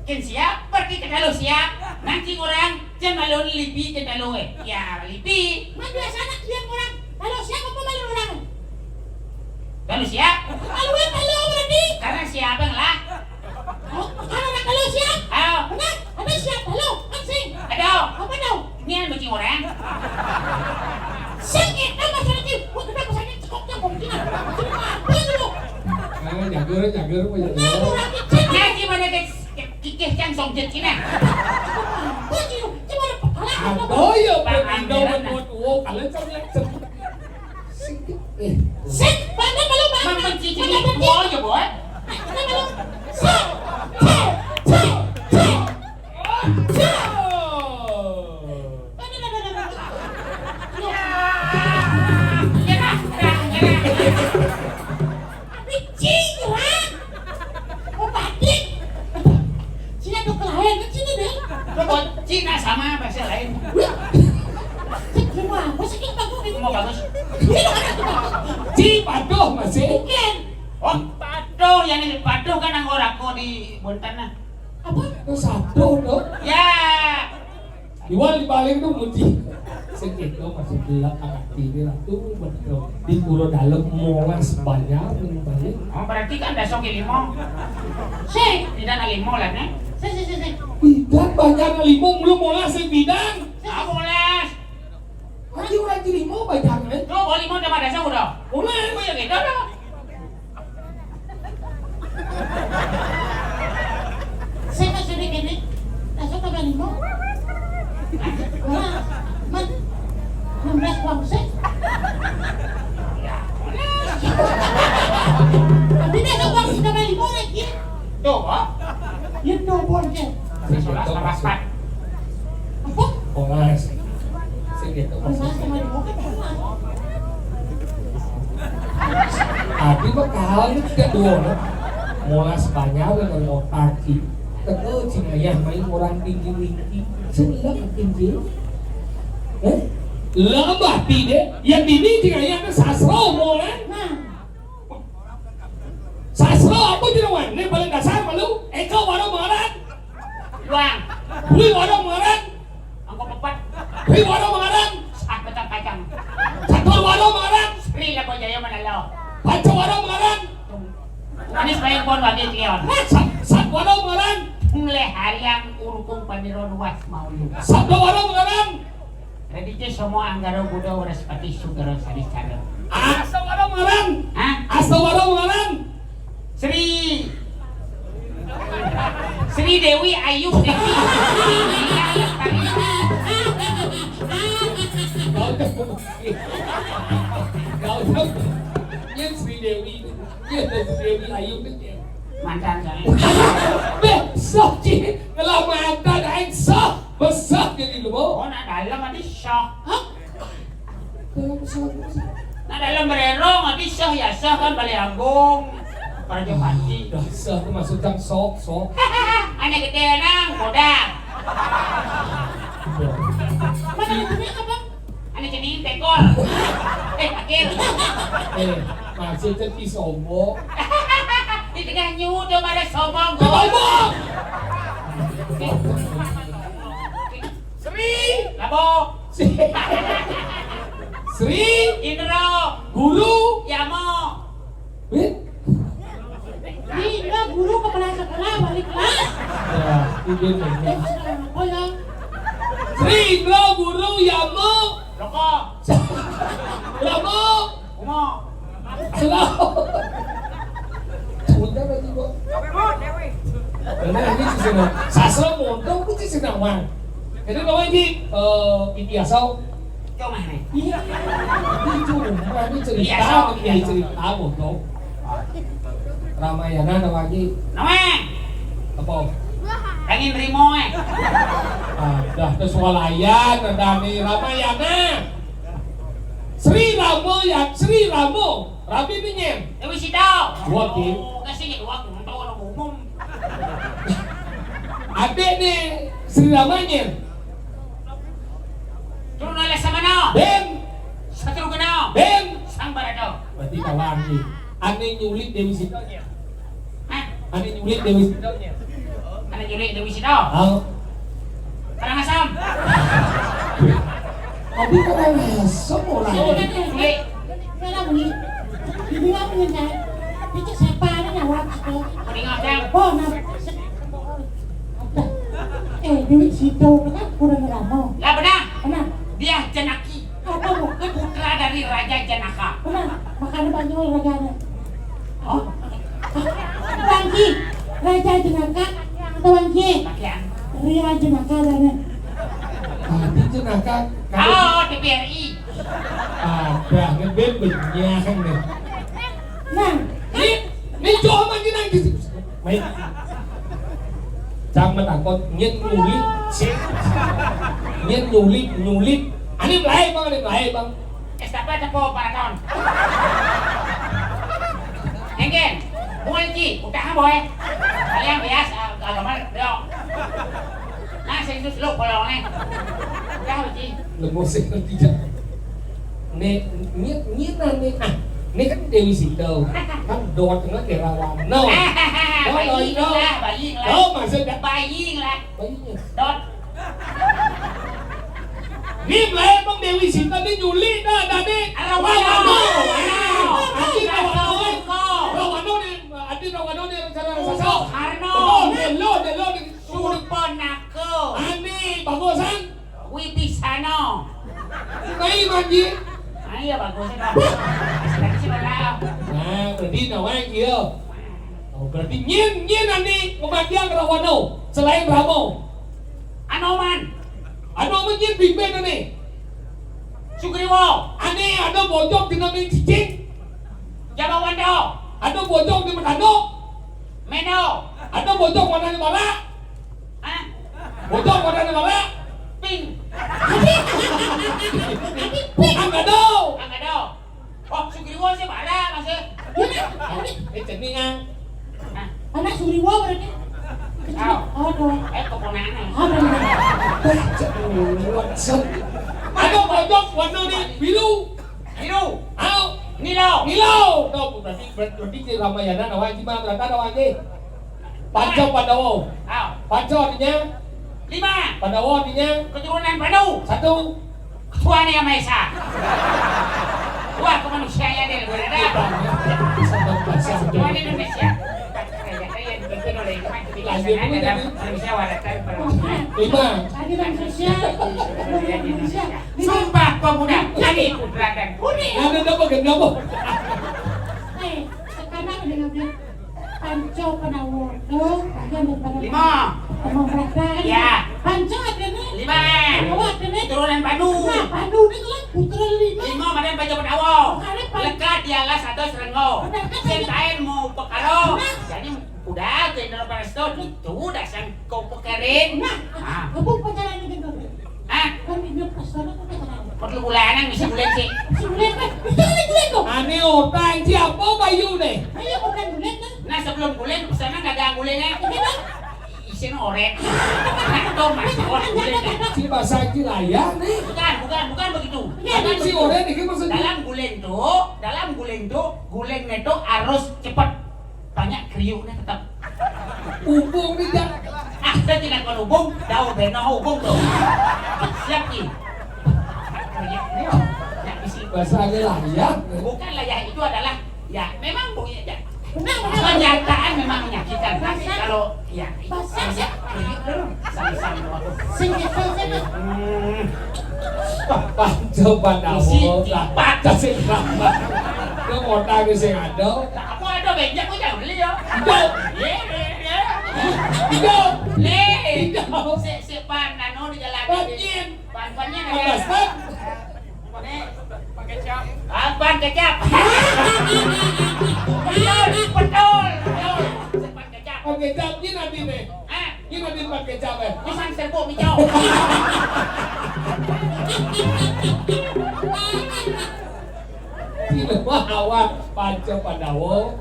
Kin siap, pergi ke Taluk siap. Mancing orang, jen malu libi ke Taluk, eh. Ya, libi. Man biasa anak dia orang. Taluk siap apa malu orang? Taluk siap. Malu, eh, Taluk berarti. Karena siap yang lah. Oh, kalau nak Taluk siap? Ah. Benar? Ada siap Taluk? Kan sing? Ada. Apa tau? Ini yang bikin orang. Sing, eh, tambah sana, Cik. Gua kena pesannya cekok, cekok, cekok. Jadi apa lu? Kalau Jager, jager, jager. Nah, gimana, guys? Kikih cang songjet cina. Apa sih? Gimana pekala? Apa ya, Bang Indo Andiran, nah. Menurut wo, kalian cang lihat cek. Sik, eh. Sik, mana belum, Bang? Membenci. Mana jadi benci? Gua aja, Boy. Mana belum? Sik, sik, sik, sik. Sik. Mana, mana, mana, mana? Ya. Ya, ya, ya. Cing, Ran. Oh, batik. Cina tuh kelain, kan Cina deh. Lo kok Cina sama bahasa lain? Cek semua, masa kita bagus ini? Mau bagus? Ini lo kan aku bagus. Ci, paduh masih. Bukan. Oh, paduh, yang ini paduh kan anggo rako di Bontan, nah. Apa? Itu satu, tuh. Ya. Iwal dibalik tuh muji. Sing kéto masih gelap ati ini ratu betul. Di pura dalem molas banjar ning balik. Oh, berarti kan dasok limo. Sik, tidak ada limo lah, nih. Sik, sik, sik, sik. Bidan banjar limo, belum molas sing bidan. Ah, molas. Lagi orang cilimo banjar, eh? Tuh, bawa limo sama dasok udah. Molas. Oh, ya gitu dah. Saya kan sudah gini, dasok tambah lima. Wah, man, enam belas bangsa. Tapi dasok bangsa tambah lima lagi. Tuh, Pak. Ya, tuh, Pak. Sebelas tambah empat. Apa? Kongas. Sing gitu. Kongas sama Demokrat, Kongas. Abi bakal ini tidak dua, no? Molas banjar dengan otak ki. Teko cing ayah main orang tinggi tinggi. Sini lah tinggi. Eh? Lebah tidak. Yang ini cing ayah ke sasro molas. Nah. Sastra apa jeroan? Ini paling dasar malu. Eka waro mengaran. Luang. Bui waro mengaran. Angkot empat. Bui waro mengaran. Ah, kacang-kacang. Catur waro mengaran. Sri Labo Jaya Manalo. Panca waro mengaran. Manis bayang pon wagi klion. Sat, sat waro mengaran. Mulai hariang urukung paniro ruas mau lu. Sabda waro mengaran. Raditya Somo Anggara Buddha Waraspati Sugara Sari Chandra. Asta waro mengaran. Hah? Asta waro mengaran. Sri Sri Dewi Ayu Dewi. Gak usah. Gak usah. Ini Sri Dewi. Ini Sri Dewi Ayu. Mantan saya. Beh, sok, Ci. Ngelah mantan aing sok. Besok jadi lu, Bo. Oh, nak dalam tadi sok. Hah? Dalam sok. Nak dalam bererong tadi sok ya sok kan Balai Agung. Praja Pati. Dah sok tuh maksudnya sok, sok. Anak gede nang, bodak. Mana gede apa? Anu cening tekor. Eh, akhir. Eh, maksudnya ti sombong. Di tengah nyu tuh pada sombong. Sombong. Sri. Labo. Sri. Indro. Guru. Yamo. Wih. Ini enggak guru kepala sekolah balik kelas. Ya, itu dia. Apa ya? Sri Indro Guru Yamo. Loko. Lamo. Umo. Halo. Sebentar lagi, Bo. Karena ini sih sih, sastra mondok itu sih nawang. Jadi kalau ini eh ini asal Cuma nih. Iya. Ini cuma ini cerita, iya, cerita mondok. Ramayana nama lagi. Nama? Apa? Angin Rimo eh. Ah, dah kesualayan ada nih Ramayana. Sri Ramo ya, Sri Ramo. Rabi pinyen. Dewi Sita. Dua ki. Oh, kasih dua tuh, tahu orang umum. Adek nih Sri Ramanya. Turun oleh sama no. Ben. Satu kena. Ben. Sang Barado. Berarti kawan nih. Ane nyulik Dewi Sita. Hah? Ane nyulik Dewi Sita. Ane nyulik Dewi Sita. Oh. Karangasem. Tapi Karangasem orang. Nyulik. Kalau beli, dibilang punya saya. Itu siapa ada nyawa gitu. Mending ada. Oh, nah. Ada. Eh, Dewi Sita kan kurang lama. Lah benar. Benar. Dia Janaki. Apa bukan? Putra dari Raja Janaka. Benar. Makanya banyak rajanya. Oh. Oh, T V R I. Ada ngeband banyak nih. Nah, ini, ini cuma gini. Baik. Cang matakon, nyén nyulik. Nyén nyulik, nyulik. Ané melaé, Bang, ané melaé, Bang. Estafet apa maraton? Engken, mulai, Ci, utahna boé. Kalian bias, ah, agama, yo. Nah, sing terus lu polongnya. Udah, Ci. Lemu sih, tidak. Né, nyén, nyén, né, ah, né kan Déwi Sinta. Kan dot tengah kira warna. Bayi lah, bayi lah. Oh, maksudnya? Bayi lah. Bayinya. Dot. Né melaé Bang, Déwi Sinta né nyulik dah, dah né. Rawano. Rawano. Adi Rawano. Rawano né, adi Rawano né rencana raksasa. Soekarno. Oh, délo, délo né. Surpanaka. Ané bagusan. Wibisana. Bayi manji. Ah, iya, bagus. Nah, berarti nawang kieu. Oh, berarti nyén, nyén ané ngemandiang Rawano selain Rama. Anoman. Anoman nyén bimbén ané. Sugriwa. Ané ada bojog dina main cicing. Jamawanda. Ada bojog di Matando. Meno. Ada bojog warna bala. Hah? Bojog warna bala. Pink. Angkado. Angkado. Oh, Sugriwa sih bala masih. Eh, cening, ah. Hah? Anak Sugriwa berarti. Kecil. Aduh. Eh, keponakan. Aduh. Ada bojog warna biru. Biru. Au. Nilo. Nilo. Tuh, berarti, berarti di Ramayana nawa Haji mah, berarti nawa Haji. Panca Pandawa. Au. Panca artinya? Lima. Pandawa artinya? Keturunan Pandu. Satu. Tuhan Yang Maha Esa. Wah, kemanusiaan yang berada. Tuhan Indonesia. Lanjut dulu, dalam manusia waratan permanusiaan. Lima. Keadilan sosial. Sumpah Pemuda, Candi Putra dan Kuning. Ada apa, kenapa? Eh, sekarang dengan dia Panca Pandawa. Tuh, bagian daripada lima. Panca Pandawa. Iya. Panca ada nih. Lima. Pandawa ada nih. Turunan Pandu. Nah, Pandu ini kan putra lima. Lima, mana Panca Pandawa? Karena Pan- Lekat di alas atau serenggo. Benar, kan? Sing taén mau pekaro. Nah. Jadi udah tuh Indra Paresto itu udah sang kau pekerin. Nah, ah. Kamu pacaran dengan Hah? Kan ini pas sana kok pacaran. Perlu bulanan bisa bulan sih. Sebulan kan? Bisa kan bulan kok? Ané utang siapa bayu deh? Ayo utang bulan kan? Nah, sebelum bulan, pesanan dagang bulannya. Ini kan? Isin orén. Nah, tuh, Mas, orén bulan kan? Si bahasa Cilaya nih. Bukan, bukan, bukan begitu. Iya, bukan si begitu. Orén ini maksudnya. Dalam bulan tuh, dalam bulan tuh, bulan itu harus cepet. Banyak kriuknya tetap. Ubung nih, Jak. Ah, saya tidak kalau ubung, daun beno ubung tuh. Siap, Ki. Kriuk, kriuk. Ya, isi. Bahasa aja lah, ya. Bukan lah, ya, itu adalah, ya, memang bunyi aja. Benar, benar. Kenyataan memang menyakitkan, tapi kalau, ya, bahasa. Kriuk, kriuk, sama-sama. Sing kesel, sing. Hmm. Wah, Panca Pandawa. Isi tipat. Kasih drama. Lu ngotang sing ada. Aku ada benjak, aku jangan beli ya. Hidup. Iya, iya, iya. Hidup. Nih. Hidup. Si, si Pan, anu di jalan. Panjin. Pan, pannya ada. Pantesan. Nih. Pan kecap. Ah, Pan kecap. Betul, betul, betul. Si Pan kecap. Pan kecap, ini nanti nih. Ah. Gimana di pakai cabai? Pisang serbuk hijau. Tidak bawa Panca Pandawa.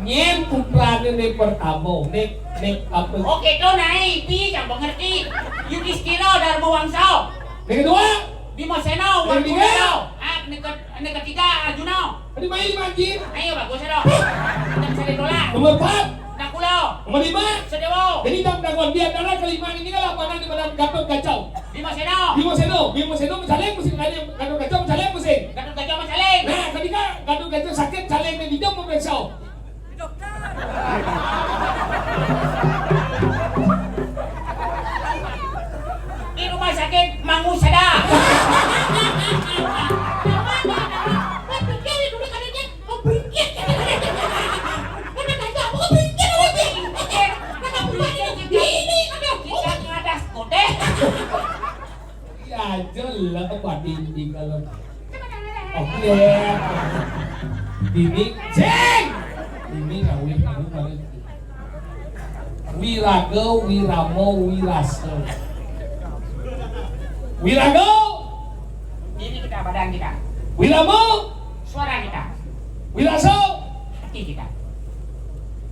Nyén putrané né pertama, né, né apa? Oké, to naé, pi, jangan ngerti. Yudhistira Dharma Wangsa. Né kedua? Bimasena, Yang ketiga? Wangkula. Ah, né ke-, né ketiga Arjuna. Di mana, Pak Haji? Ayo, bagus, ayo. Kita bisa ditolak. Nomor empat. Nakula. Nomor lima. Sedewa. Jadi, tak dakwah di antara kelima ini lah mana di mana Gatot Kaca. Bimasena. Bimasena. Bimasena mencaleng mesin kali. Gatot Kaca mencaleng mesin. Gatot Kaca mencaleng. Nah, ketika Gatot Kaca sakit, caleng di jam memeriksa. Di rumah sakit Mangu Sada. Kita ngadas kodeh. Ya, jelas, Pak. Di dalam. Oke. Dini, cing. Dini ngawin kamu balik. Wiraga, wirama, wirasa. Wiraga. Diri kita, badan kita. Wirama. Suara kita. Wirasa. Hati kita.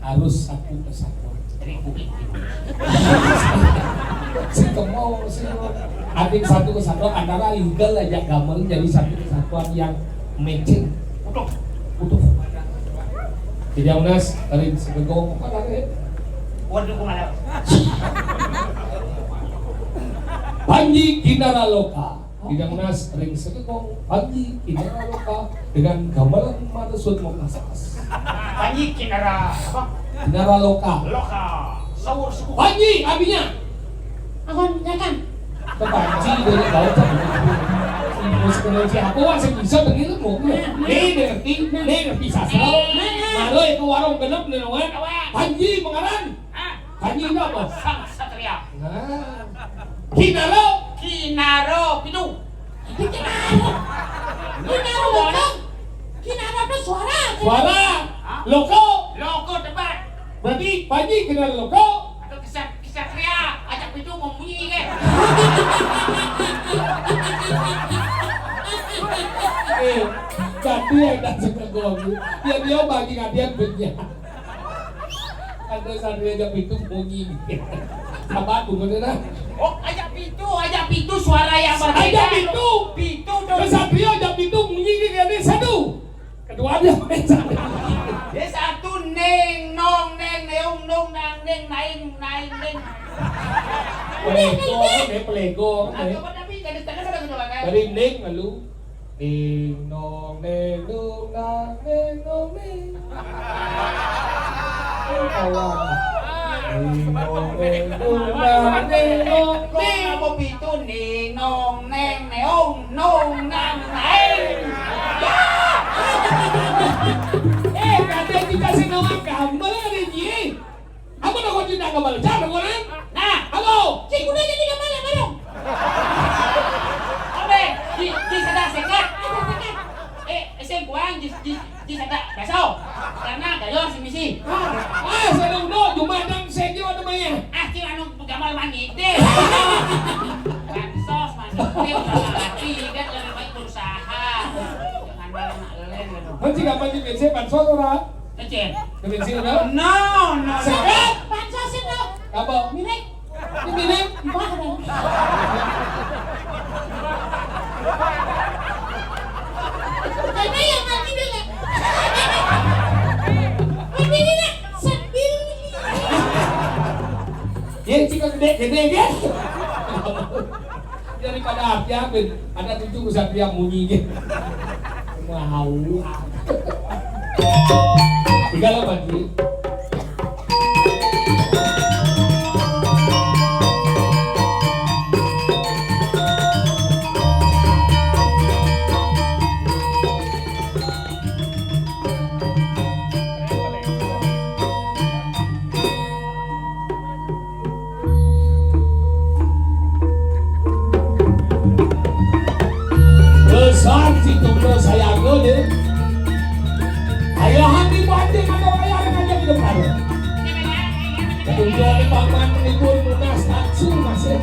Harus satu kesatuan. Republik Indonesia. Sekemau sih. Adik satu kesatuan antara legal aja gamelan jadi satu kesatuan yang matching. Utuh. Utuh. Jadi Unas dari Segegong apa namanya? Waduh, kemana? Panji Kinara Loka. Bidang Nas ring Segegong, Panji Kinara Loka dengan gamelan Maresut Mokasas. Panji Kinara apa? Kinara Loka. Loka. Saur suku. Panji abinya. Agon nyakan. Ke Panji dari bawah. Musik Indonesia apa wah sing bisa begitu mau. Nih ngerti, nih ngerti sastra. Malu ke warung genep nih. Panji mengaran. Panji itu apa? Sang Satria. Nah. Kinaro. Kinaro pitu. Kinaro. Kinaro loko. Kinaro itu suara. Suara. Hah? Loko. Loko tepat. Berarti Panji Kinaro loko. Atau kisah kisah kria. Ajak pitu mau bunyi ke? Eh, tapi yang tak suka gua. Dia dia bagi kalian punya. Ada Satria Aja Pitu bunyi. Apa tuh beneran? Oh, aja pitu, aja pitu suara yang berbeda. Aja pitu. Pitu tuh. Kesatria Aja Pitu bunyi ini satu. Kedua dia main satu. Dia satu neng nong neng neung nong nang neng naing naing neng. Pelego, eh, pelego. Apa tapi dari tadi ada gitu kan? Dari neng lalu. Ding dong ding dong dang ding dong ding. Kawan. Ding dong ding dong dang ding dong ding. Apa pitu ding dong neng neong nong nang naeng. Eh, katanya kita sing ngomong gambar nih, Ji. Aku udah kunci nang kembali. Siapa gua nang? Nah, halo. Cik udah jadi kembali bareng. Oke, di di sada sekat. Eh, saya buang di di di sada besok. Karena gayor si misi. Ah, saya udah cuma dang saya kira ada banyak. Ah, si anu gamal mandi deh. Bansos mandi deh, udah mati, kan lebih baik berusaha. Jangan malah nak leleng gitu. Nanti kapan di P C bansos ora? Kecil. Kecil, no? No, no, no. Sekat. Bansos itu. Apa? Mirip. Ini mirip. Wah, ada. Karena yang mati dulu. Mati dulu. Sendiri. Ya, jika gede-gede, ya. Daripada arti apa? Ada tujuh kesatria munyi gitu. Mau. Tiga lah, Pak Ji. Besar si Tunggal Sayaga deh. Ayahan di Bandung atau ayahan aja di depan. Ketujuan di paman libur lunas langsung masih.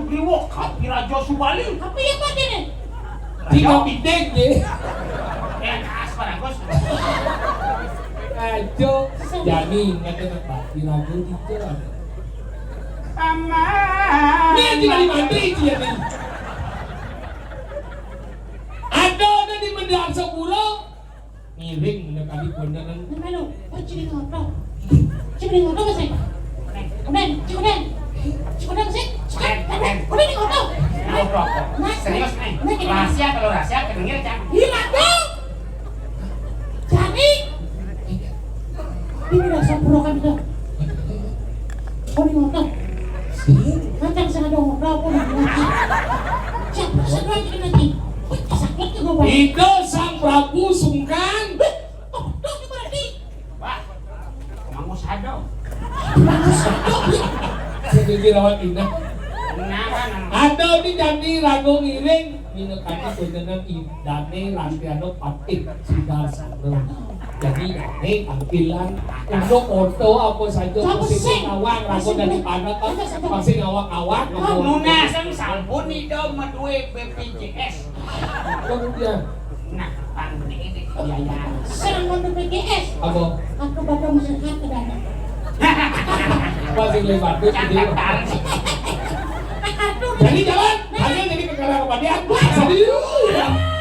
Riwok, Kapi Rajo Subali. Kapi apa ini? Tiga pindeng deh. Eh, kas, Pak Agus. Ajo, jani ingat dengan Kapi Rajo tiga. Aman. Ini yang tinggal di mandi itu ya nih. Ada, ada di Mendar Sepuro. Ngiring udah kali kondangan. Nah, lu, oh, ciri ngoto. Ciri ngoto masih. Udah, cukup, udah. Cukup, udah, masih. Cukup, udah, udah, di ngoto. Ngobrol. Nah, serius nih. Nah, gini. Rahasia, kalau rahasia, kedenger, Cang. Iya, dong. Jadi, ini udah sempurna kan itu. Oh, di ngoto. Macam sengaja ngoto apa namanya? Siapa sih lagi nanti? Sakit juga, Bang. Itu Sang Prabu Sungkan. Oh, tuh, itu berarti. Wah, emang mau sado. Jadi dirawat indah. Nah, kan, nah. Ada di jani rago ngiring, minekati kondangan idane Rastiano Patih Sidarsono. Jadi, ini tampilan untuk foto apa saja. Siapa masih sih? Ngawang, rago dari panas, kan? Masih ngawang-ngawang. Nunas, sampun ida medue B P J S. Kemudian. Nah, Bang, ini biaya. Serang B P J S. Apa? Aku bakal masyarakat ke dalam. Masih lebar tuh. Cakap tarik. Aduh. Jadi jalan, hanya jadi perkara kepastian. Serius.